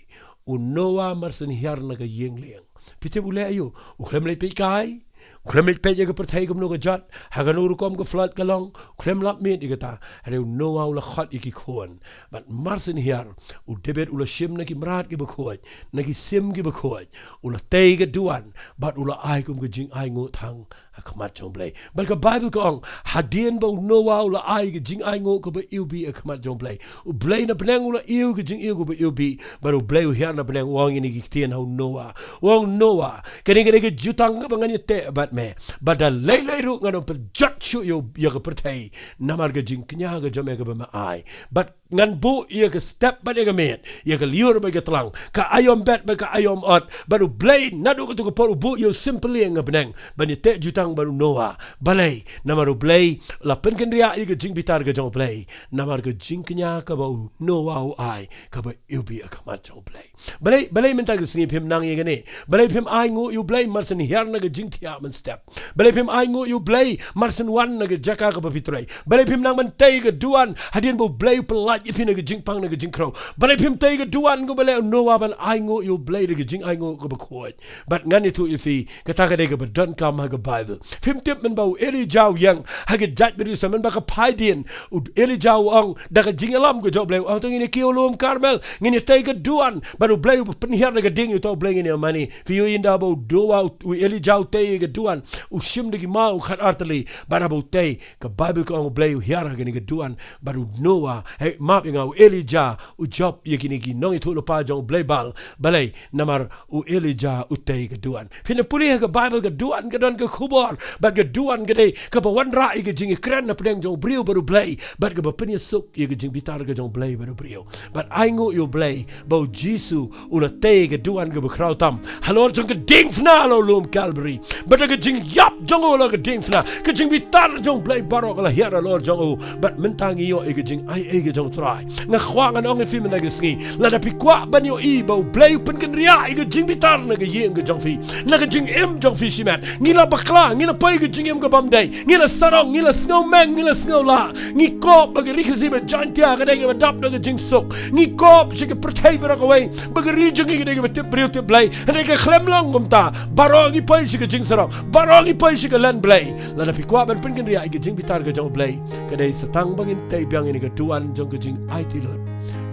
U Noah marsynhiar na ka ïing lieng. Phi tip u leh aïu? U khlem leit peit kai. U khlem leit peit ïa ka pyrthei kumno ka jot. Ha kano rukom ka flood ka long. U khlem lap miet ïa kata. Hynrei u Noah u la khot ïa ki khun. Bad marsynhiar u David u la shim na ki mrad kiba khuid, na ki sim kiba khuid. U la tei ka duwan bad u la ai kum ka jingainguh thang ha khmat jong u Blei. Bad ka Baibl ka ong hadien ba u Noah u la ai ka jingainguh kaba iwbih ha khmat jong u Blei. U Blei na bneng u la ïoh ka jingïoh kaba iwbih. Bad u Blei u hiar na bneng u ong ïa kine ki ktien ha u Noah. U ong Noah, kane ka dei ka jutang kaba ngan ïateh bad me. Bad da lei lei ruh ngan ym pynjot shuh ïa u, ïa ka pyrthei. Namar ka jingkñia ka jong me kaba me ai. Bad ngan buh ïa ka step bad ïa ka miet, ïa ka lyiur bad ka tlang, ka aïom bet bad ka aïom ot, bad U Blei naduh kato ka por u buh ïa u symphony ha bneng ban ïateh jutang bad u Noah. Balei? Namar U Blei la pynkynriah ïa ka jingbitar ka jong U Blei, namar ka jingkñia kaba u Noah u ai, kaba iwbih ha khmat jong U Blei. Balei, balei mynta ka sngi phim nang ïa kane? Balei phim ainguh ïa U Blei mar shen hiar na ka jingthiah mynstep? Balei phim ainguh ïa U Blei mar shen wan na ka jaka kaba phi trei? Balei phim nang ban tei ka duwan hadien ba U Blei u pynlait ïa phi na ka jingpang na ka jingkhrew? Balei phim tei ka duwan kaba leh u Noah ban ainguh ïa U Blei da ka jingainguh kaba khuid? Bad ngan ïathuh ïa phi, kata ka dei kaba donkam ha ka Baibl. Phim tip mynba u Elijah u ïeng ha ka jaitbynriew Sunem, mynba ka phaidien, u Elijah u ong da ka jingïalam ka jong U Blei, u ong, to ngin ïa kiew lum Karmel, ngin ïa tei ka duwan, bad U Blei u pynhiar da ka ding ïa uta U Blei, ngin ïa mane. Phi ïohi ynda ba u Noah, u Elijah u tei ka duwan, u shim da ki maw khatar tylli, bad haba u tei, ka Baibl ka ong U Blei u hiar ha kane ka duwan, bad u Noah, hei, map ïa nga, u Elijah u jop ïa kine ki nongïathuhlypa jong u blei Baal. Balei? Namar u Elijah u tei ka duwan. Phin pule ha ka Baibl, ka duwan ka don ka khubor, bad ka duwan ka dei kaba wanrah ïa ka jingïakren hapdeng jong u briew bad U Blei, bad kaba pynïasuk ïa ka jingbitar ka jong U Blei bad u briew. Bad ainguh ïa U Blei ba u Jisu u la tei ka duwan kaba khraw tam halor jong ka diengphna halor lum Kalbari. Bad da ka jingïap jong u halor ka diengphna, ka jingbitar jong U Blei baroh ka la hiar halor jong u. Bad mynta ngi ïoh ïa ka jingaiei ka jong U Trai. Nga kwah ngan ong ïa phi mynta ka sngi, lada phi kwah ban ïohi ba U Blei u pynkynriah ïa ka jingbitar na ka ïing ka jong phi, na ka jingim jong phi shimet, ngi la bakla, ngi la poi ka jingim kabym dei, ngi la sarong, ngi la sngewmeng, ngi la sngewlah, ngi kop ba ka Ri Khasi bad Jaintia ka dei kaba dap da ka jingsuk, ngi kop sha ka pyrthei baroh kawei ba ka ri jong ngi ka dei kaba tip briew tip Blei. Hynrei ka khlem long kumta, baroh ngi poi sha ka jingsarong, baroh ngi poi sha ka len Blei. Lada phi kwah ban pynkynriah ïa ka jingbitar ka jong U Blei, ka dei sa tang ba ngin tei biang ïa ka duwan jong ka jingaiti lut,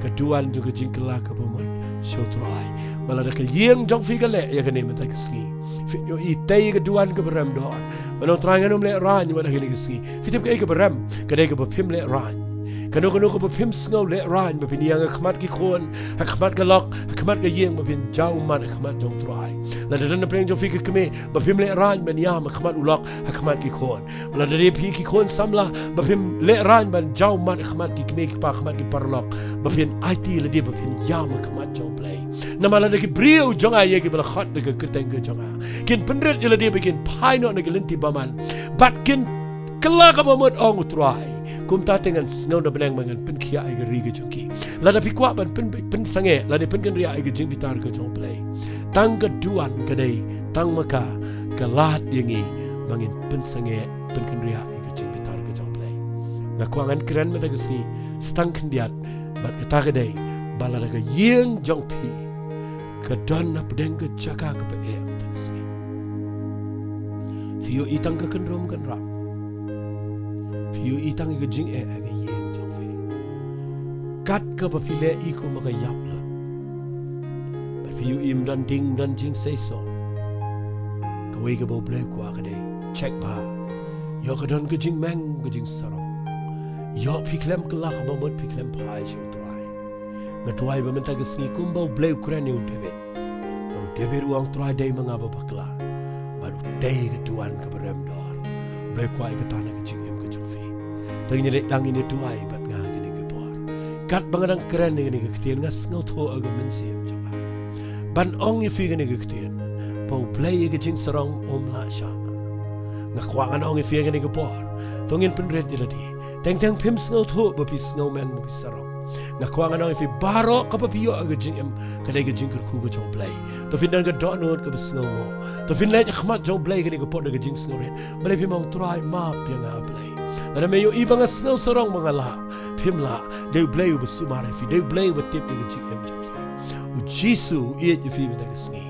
ka duwan jong ka jingkylla kaba mut sha U Trai. Ba lada ka ïing jong phi ka leh ïa kane mynta ka sngi, phin ïohi tei ka duwan kaba rem dor. Ban ong, Trai, ngan ym lehraiñ wat ha kane ka sngi. Phi tip kaei kaba rem? Ka dei kaba phim lehraiñ. Kano kano kaba phim sngew lehraiñ, ba phin ïeng ha khmat ki khun, ha khmat ka lok, ha khmat ka ïing, ba phin jaw ummat ha khmat jong U Trai. Lada don napdeng jong phi ka kmie, ba phim lehraiñ ban ïam ha khmat u lok, ha khmat ki khun. Lada dei phi ki khun samla, ba phim lehraiñ ban jaw ummat ha khmat ki kmie ki kpa, ha khmat ki paralok, ba phin aiti ïalade, ba phin ïam ha khmat jong U Blei. Namar lada ki briew jong nga, ïa kiba la khot da ka kyrteng ka jong nga, kin pynrit ïalade bad kin phai noh na ki lynti bymman, bad kin kylla kaba mut, ong U Trai, kumta te ngan sngew na bneng bad ngan pynkhiah ïa ka ri ka jong ki. Lada phi kwah ban pyn, pynsangeh lane pynkynriah ïa ka jingbitar ka jong U Blei, tang ka duwan ka dei, tang ma ka ka lad ïa ngi ba ngin pynsangeh, pynkynriah ïa ka jingbitar ka jong U Blei. Nga kwah ngan kren mynta ka sngi sa tang khyndiat, bad kata ka dei ba lada ka ïing jong phi ka don napdeng ka jaka kaba eh mynta ka sngi, phi ïohi tang ka kynrum kynram, phi ïohi tang ka jingeh ha ka ïing jong phi. Kat kaba phi leh i kum ba ka ïap lut, bad phi ïohi ym don ding, ym don jingseisoh, kawei kaba U Blei u kwah ka dei, check bha. Ïoh ka don ka jingmeng, ka jingsarong. Ïoh phi khlem kylla kaba mut, phi khlem phai sha U Trai. Nga duwai ba mynta ka sngi kumba U Blei u kren ïa u David. Bad u David u ong, Trai, dei ma nga ba bakla, bad u tei ka duwan kaba rem dor. U Blei u kwah ïa kata na ka jingim ka jong phi. Te ngin ïa leit lang, ngin ïa duwai bad nga ha kane ka por. Katba nga dang kren ïa kane ka ktien, nga sngewthuh ha ka mynsiem jong nga ban ong ïa phi kane ka ktien, ba U Blei ïa ka jingsarong um lah shah. Nga kwah ngan ong ïa phi ha kane ka por, to ngin pynrit ïalade. Teng teng phim sngewthuh ba phi sngewmeng, ba phi sarong. Nga kwah ngan ong ïa phi, baroh kaba phi ïoh ha ka jingim ka dei ka jingkyrkhu ka jong U Blei. To phin don ka dohnud kaba sngewnguh. To phin leit ha khmat jong U Blei kane ka por da ka jingsngewrit. Balei phim ong, Trai, map ïa nga, Blei. Lada me ïohi ba nga sngew sarong, ba nga lah, phim lah. Dei U Blei uba sumar ïa phi, dei U Blei uba tip ïa ka jingim jong phi. U Jisu u ïeit ïa phi mynta ka sngi.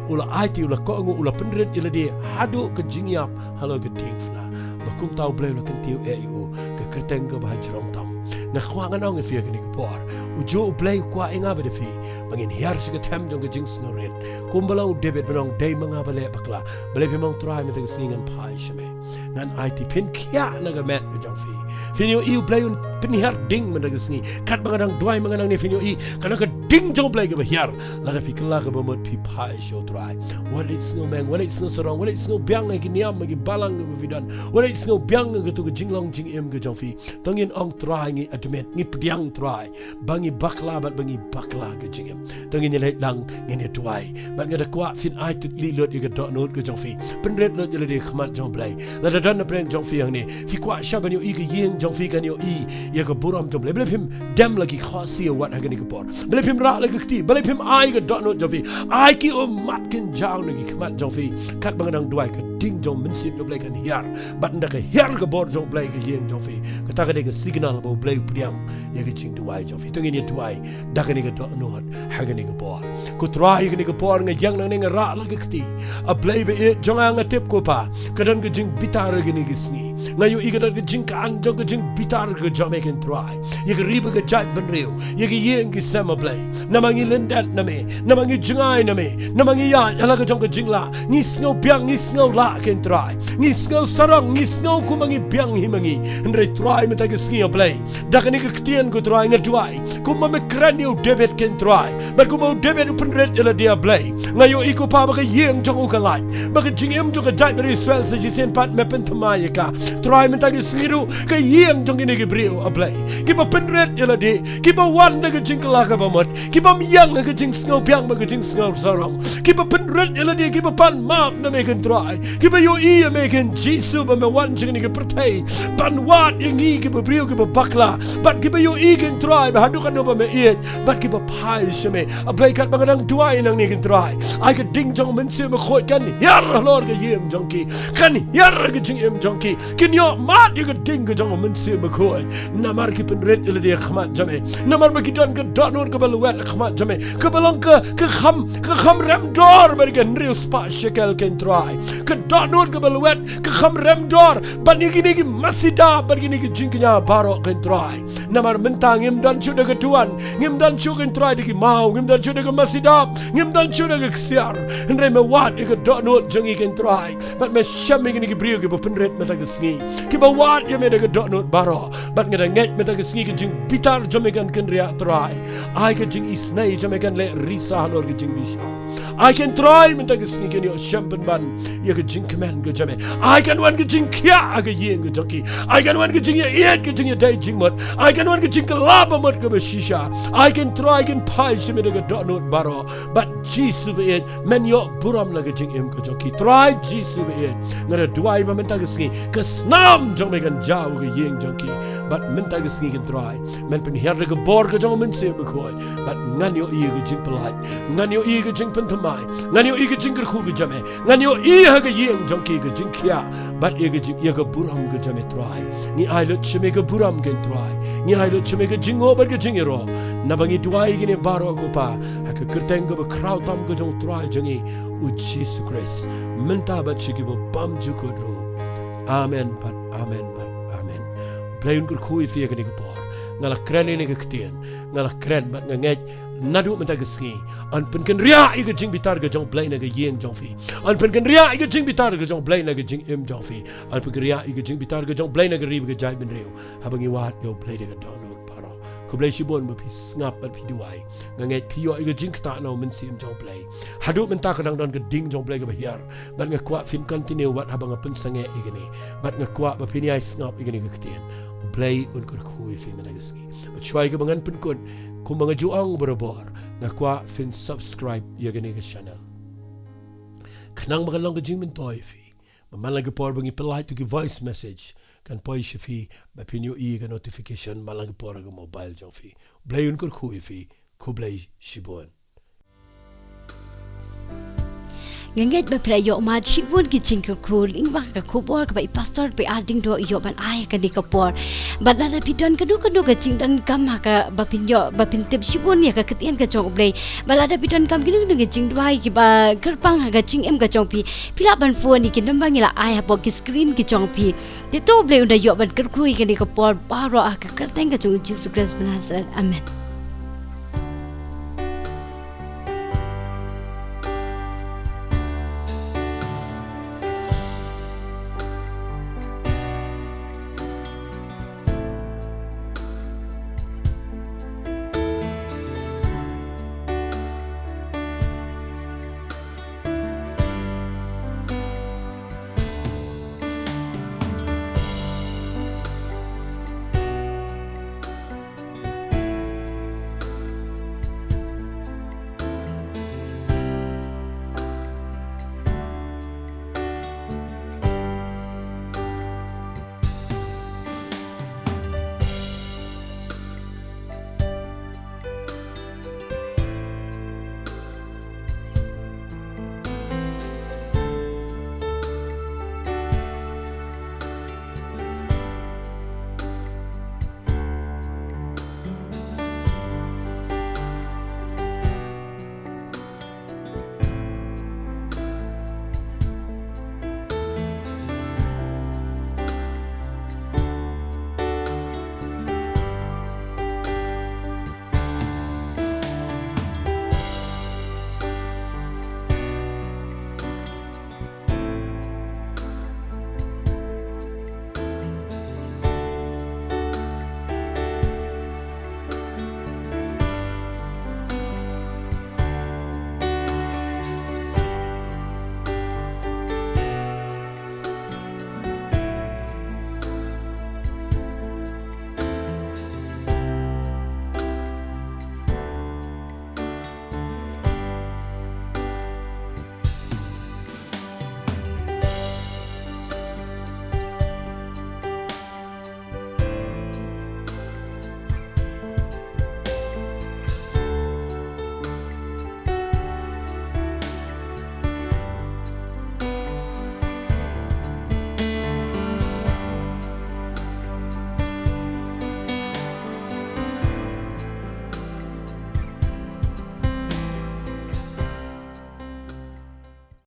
U la aiti, u la kohnguh, u la pynrit ïalade haduh ka jingïap halor ka diengphna, ba kumta U Blei u la kyntiew eh ïa u, ka kyrteng kaba ha jrong tam. Nga kwah ngan ong ïa phi ha kane ka por, u juh U Blei u kwah ïa nga bad ïa phi ba ngin hiar sha ka them jong ka jingsngewrit, kumba la ong u David, ban ong, dei ma nga ba leh bakla. Balei phim ong, Trai, mynta ka sngi ngan phai sha me, ngan aiti? Phin khiah na ka met ka jong phi. Phin ïohi U Blei un pynhiar ding mynta ka sngi. Katba nga dang duwai ma nga nangne, phin ïohi ka long ka ding jong U Blei kaba hiar. Lada phi kylla kaba mut phi phai sha U Trai. Wat leit sngewmeng, wat leit sngewsarong, wat leit sngewbiang ha ki niam, ha ki balang kaba phi don. Wat leit sngewbiang ha kato ka jinglong jingim ka jong phi. To ngin ong Trai ngi admit, ngi pdiang Trai. Ba ngi bakla bad ba ngi bakla ka jingim. To ngin ïa leit lang ngin ïa duwai. Bad nga da kwah phin ai titli lut ïa ka dohnud ka jong phi. Pynrit lut ïa lade ha khmat jong U Blei. Lada don na pdeng jong phi hangne. Phi kwah shah ban ïohi ka ïing jong phi kan ïohi ïa ka burom jong U Blei. Balei phim dem la ki khohsiew wat ha kane ka por. Balei phim rah la ka kti. Balei phim ai ka dohnud jong phi. Ai ki ummat kin jaw na ki khmat jong phi. Katba nga dang duwai ka ding jong U Mynsiem jong U Blei kan hiar. Bad ynda ka hiar ka bor jong U Blei ha ka ïing jong phi. Kata ka dei ka signal ba U Blei u pdiang ïa ka jingduwai jong phi. To ngin ïa duwai da kane ka dohnud ha kane ka por. Ko Trai ha kane ka por nga ïeng nangne nga rah la ka kti. A Blei ba ïeit jong nga nga tip ko Pa. Ka don ka jingbitar ha kane ka sngi. Nga ïohi ka don ka jingkhan jong ka jingbitar ka jong me ko Trai. Ïa ka ri bad ka jaitbynriew. Ïa ka ïing ki sem A Blei. Namar ngi lyndet na me. Namar ngi jngai na me. Namar ngi ïaid ha la ka jong ka jinglah. Ngi sngewbiang, ngi sngewlah ko Trai. Ngi sngewsarong, ngi sngew kumba ngi biang hi ma ngi. Hynrei Trai mynta ka sngi A Blei. Da kane ka ktien ko Trai nga duwai. Kumba me kren ïa u David ko Trai. Bad kumba u David u pynrit ïa lade A Blei. Nga ïohi ko Pa ba ka ïing jong u ka lait. Ba ka jingim jong ka jaitbynriew Israel sa shisien pat me pynthymmai ïa ka. Trai mynta ka sngi ruh ka ïing jong kine ki briew A Blei. Kiba pynrit ïa lade. Kiba wan da ka jingkylla kaba mut. Kiba ym ïeng ha ka jingsngewbiang bad ka jingsngewsarong. Kiba pynrit ïa lade, kiba pan map na me ko Trai. Kiba ïohi ïa me ko Jisu ba me wan sha kane ka pyrthei. Ban wad ïa ngi kiba briew kiba bakla. Bad kiba ïohi ko Trai ba haduh katno ba me ïeit. Bad kiba phai sha me. A Blei katba nga dang duwai nangne ko Trai. Ai ka ding jong U Mynsiem Bakhuid kan hiar halor ka ïing jong ki. Kan hiar ha ka jingim jong ki. Kin ïoh mad ïa ka ding ka jong U Mynsiem Bakhuid. Namar ki pynrit ïa lade ha khmat jong me. Namar ba ki don ka dohnud kaba lwet ha khmat jong me. Kaba long ka, ka kham, ka kham rem dor bad ka hynriew spah shekel ko Trai. Ka dohnud kaba lwet, ka kham rem dor. Bad ïa kine ki masi dap, bad kine ki jingkñia baroh ko Trai. Namar mynta ngim don shuh da ka duwan. Ngim don shuh ko Trai da ki maw. Ngim don shuh da ka masi dap. Ngim don shuh da ka ksiar. Hynrei me wad ïa ka dohnud jong ngi ko Trai. Bad me shem ïa kine ki briew kiba pynrit mynta ka sngi. Kiba wad ïa me da ka dohnud baroh. Bad nga da ngeit mynta ka sngi ka jingbitar jong me kan kynriah Trai. Ai ka jingisynei jong me kan leh risa halor ka jingbishar. Ai ko Trai mynta ka sngi kin ïoh shem pynban ïa ka jingkmen ka jong me. Ai kan wan ka jingkhiah ha ka ïing ka jong ki. Ai kan wan ka jingïaieit ka jingïadei jingmut. Ai kan wan ka jingkylla ba mut kaba shisha. Ai ko Trai kin phai sha me da ka dohnud baroh. Bad Jisu ba ïeit men ïoh burom la ka jingim ka jong ki. Trai Jisu ba ïeit. Nga da duwai ba mynta ka sngi ka snam jong me kan jaw ha ka ïing jong ki. Bad mynta ka sngi ko Trai men pynhiar da ka bor ka jong U Mynsiem Bakhuid. Bad ngan ïohi ka jingpyllait. Ngan ïohi ka jingpynthymmai. Ngan ïohi ka jingkyrkhu ka jong me. Ngan ïohi ha ka ïing jong ki ka jingkhiah. Bad ïa ka jing, ïa ka burom ka jong me Trai. Ngi ai lut sha me ka burom ko Trai. Ngi ai lut sha me ka jingnguh bad ka jingïaroh. Naba ngi duwai kine baroh ko Pa. Ha ka kyrteng kaba khraw tam ka jong U Trai jong ngi. U Jisu Khrist. Mynta bad sha kiba bymjukut ruh. Amen bad amen bad amen. Blei un kyrkhu ïa phi ha kane ka por. Nga la kren ïa kane ka ktien. Nga la kren bad nga ngeit naduh mynta ka sngi. Yn pynkynriah ïa ka jingbitar ka jong U Blei na ka ïing jong phi. Yn pynkynriah ïa ka jingbitar ka jong U Blei na ka jingim jong phi. Yn pynkynriah ïa ka jingbitar ka jong U Blei na ka ri bad ka jaitbynriew. Haba ngi wad ïa U Blei da ka dohnud baroh. Khublei shibun ba phi sngap bad phi duwai. Nga ngeit phi ïoh ïa ka jingktah na U Mynsiem jong U Blei. Haduh mynta ka dang don ka ding jong U Blei kaba hiar. Bad nga kwah phin continue wat haba nga pynsangeh ïa kane. Bad nga kwah ba phin ïai sngap ïa kane ka ktien. U Blei un kyrkhu ïa phi mynta ka sngi. Bad shuwa ïa kaba ngan pynkut, kumba nga ju ong barabor, nga kwah phin subscribe ïa kane ka channel. Khnang ba kan long ka jingmyntoi ïa phi. Ba man la ka por ba ngi pynlait ïa ki voice message kan poi sha phi, ba phin ïohi ïa ka notification man la ka por ha ka mobile jong phi. Blei un kyrkhu ïa phi. Khublei shibun. Nga ngeit ba phi la ïoh mad shibun ki jingkyrkhu lyngba ka khubor kaba i pastor P R Diengdoh i ïoh ban ai ha kane ka por. Bad lada phi don kano kano ka jingdonkam ha kaba phin ïoh, ba phin tip shibun ïa ka ktien ka jong U Blei. Bad lada phi donkam kano kano ka jingduwai kiba kyrpang ha ka jingim ka jong phi, phi lah ban phone ïa ki number ngi la ai hapoh ki screen ki jong phi. Te to U Blei un da ïoh ban kyrkhu ïa kane ka por baroh ha ka kyrteng ka jong U Jisu Khrist ba Nasaret. Amen.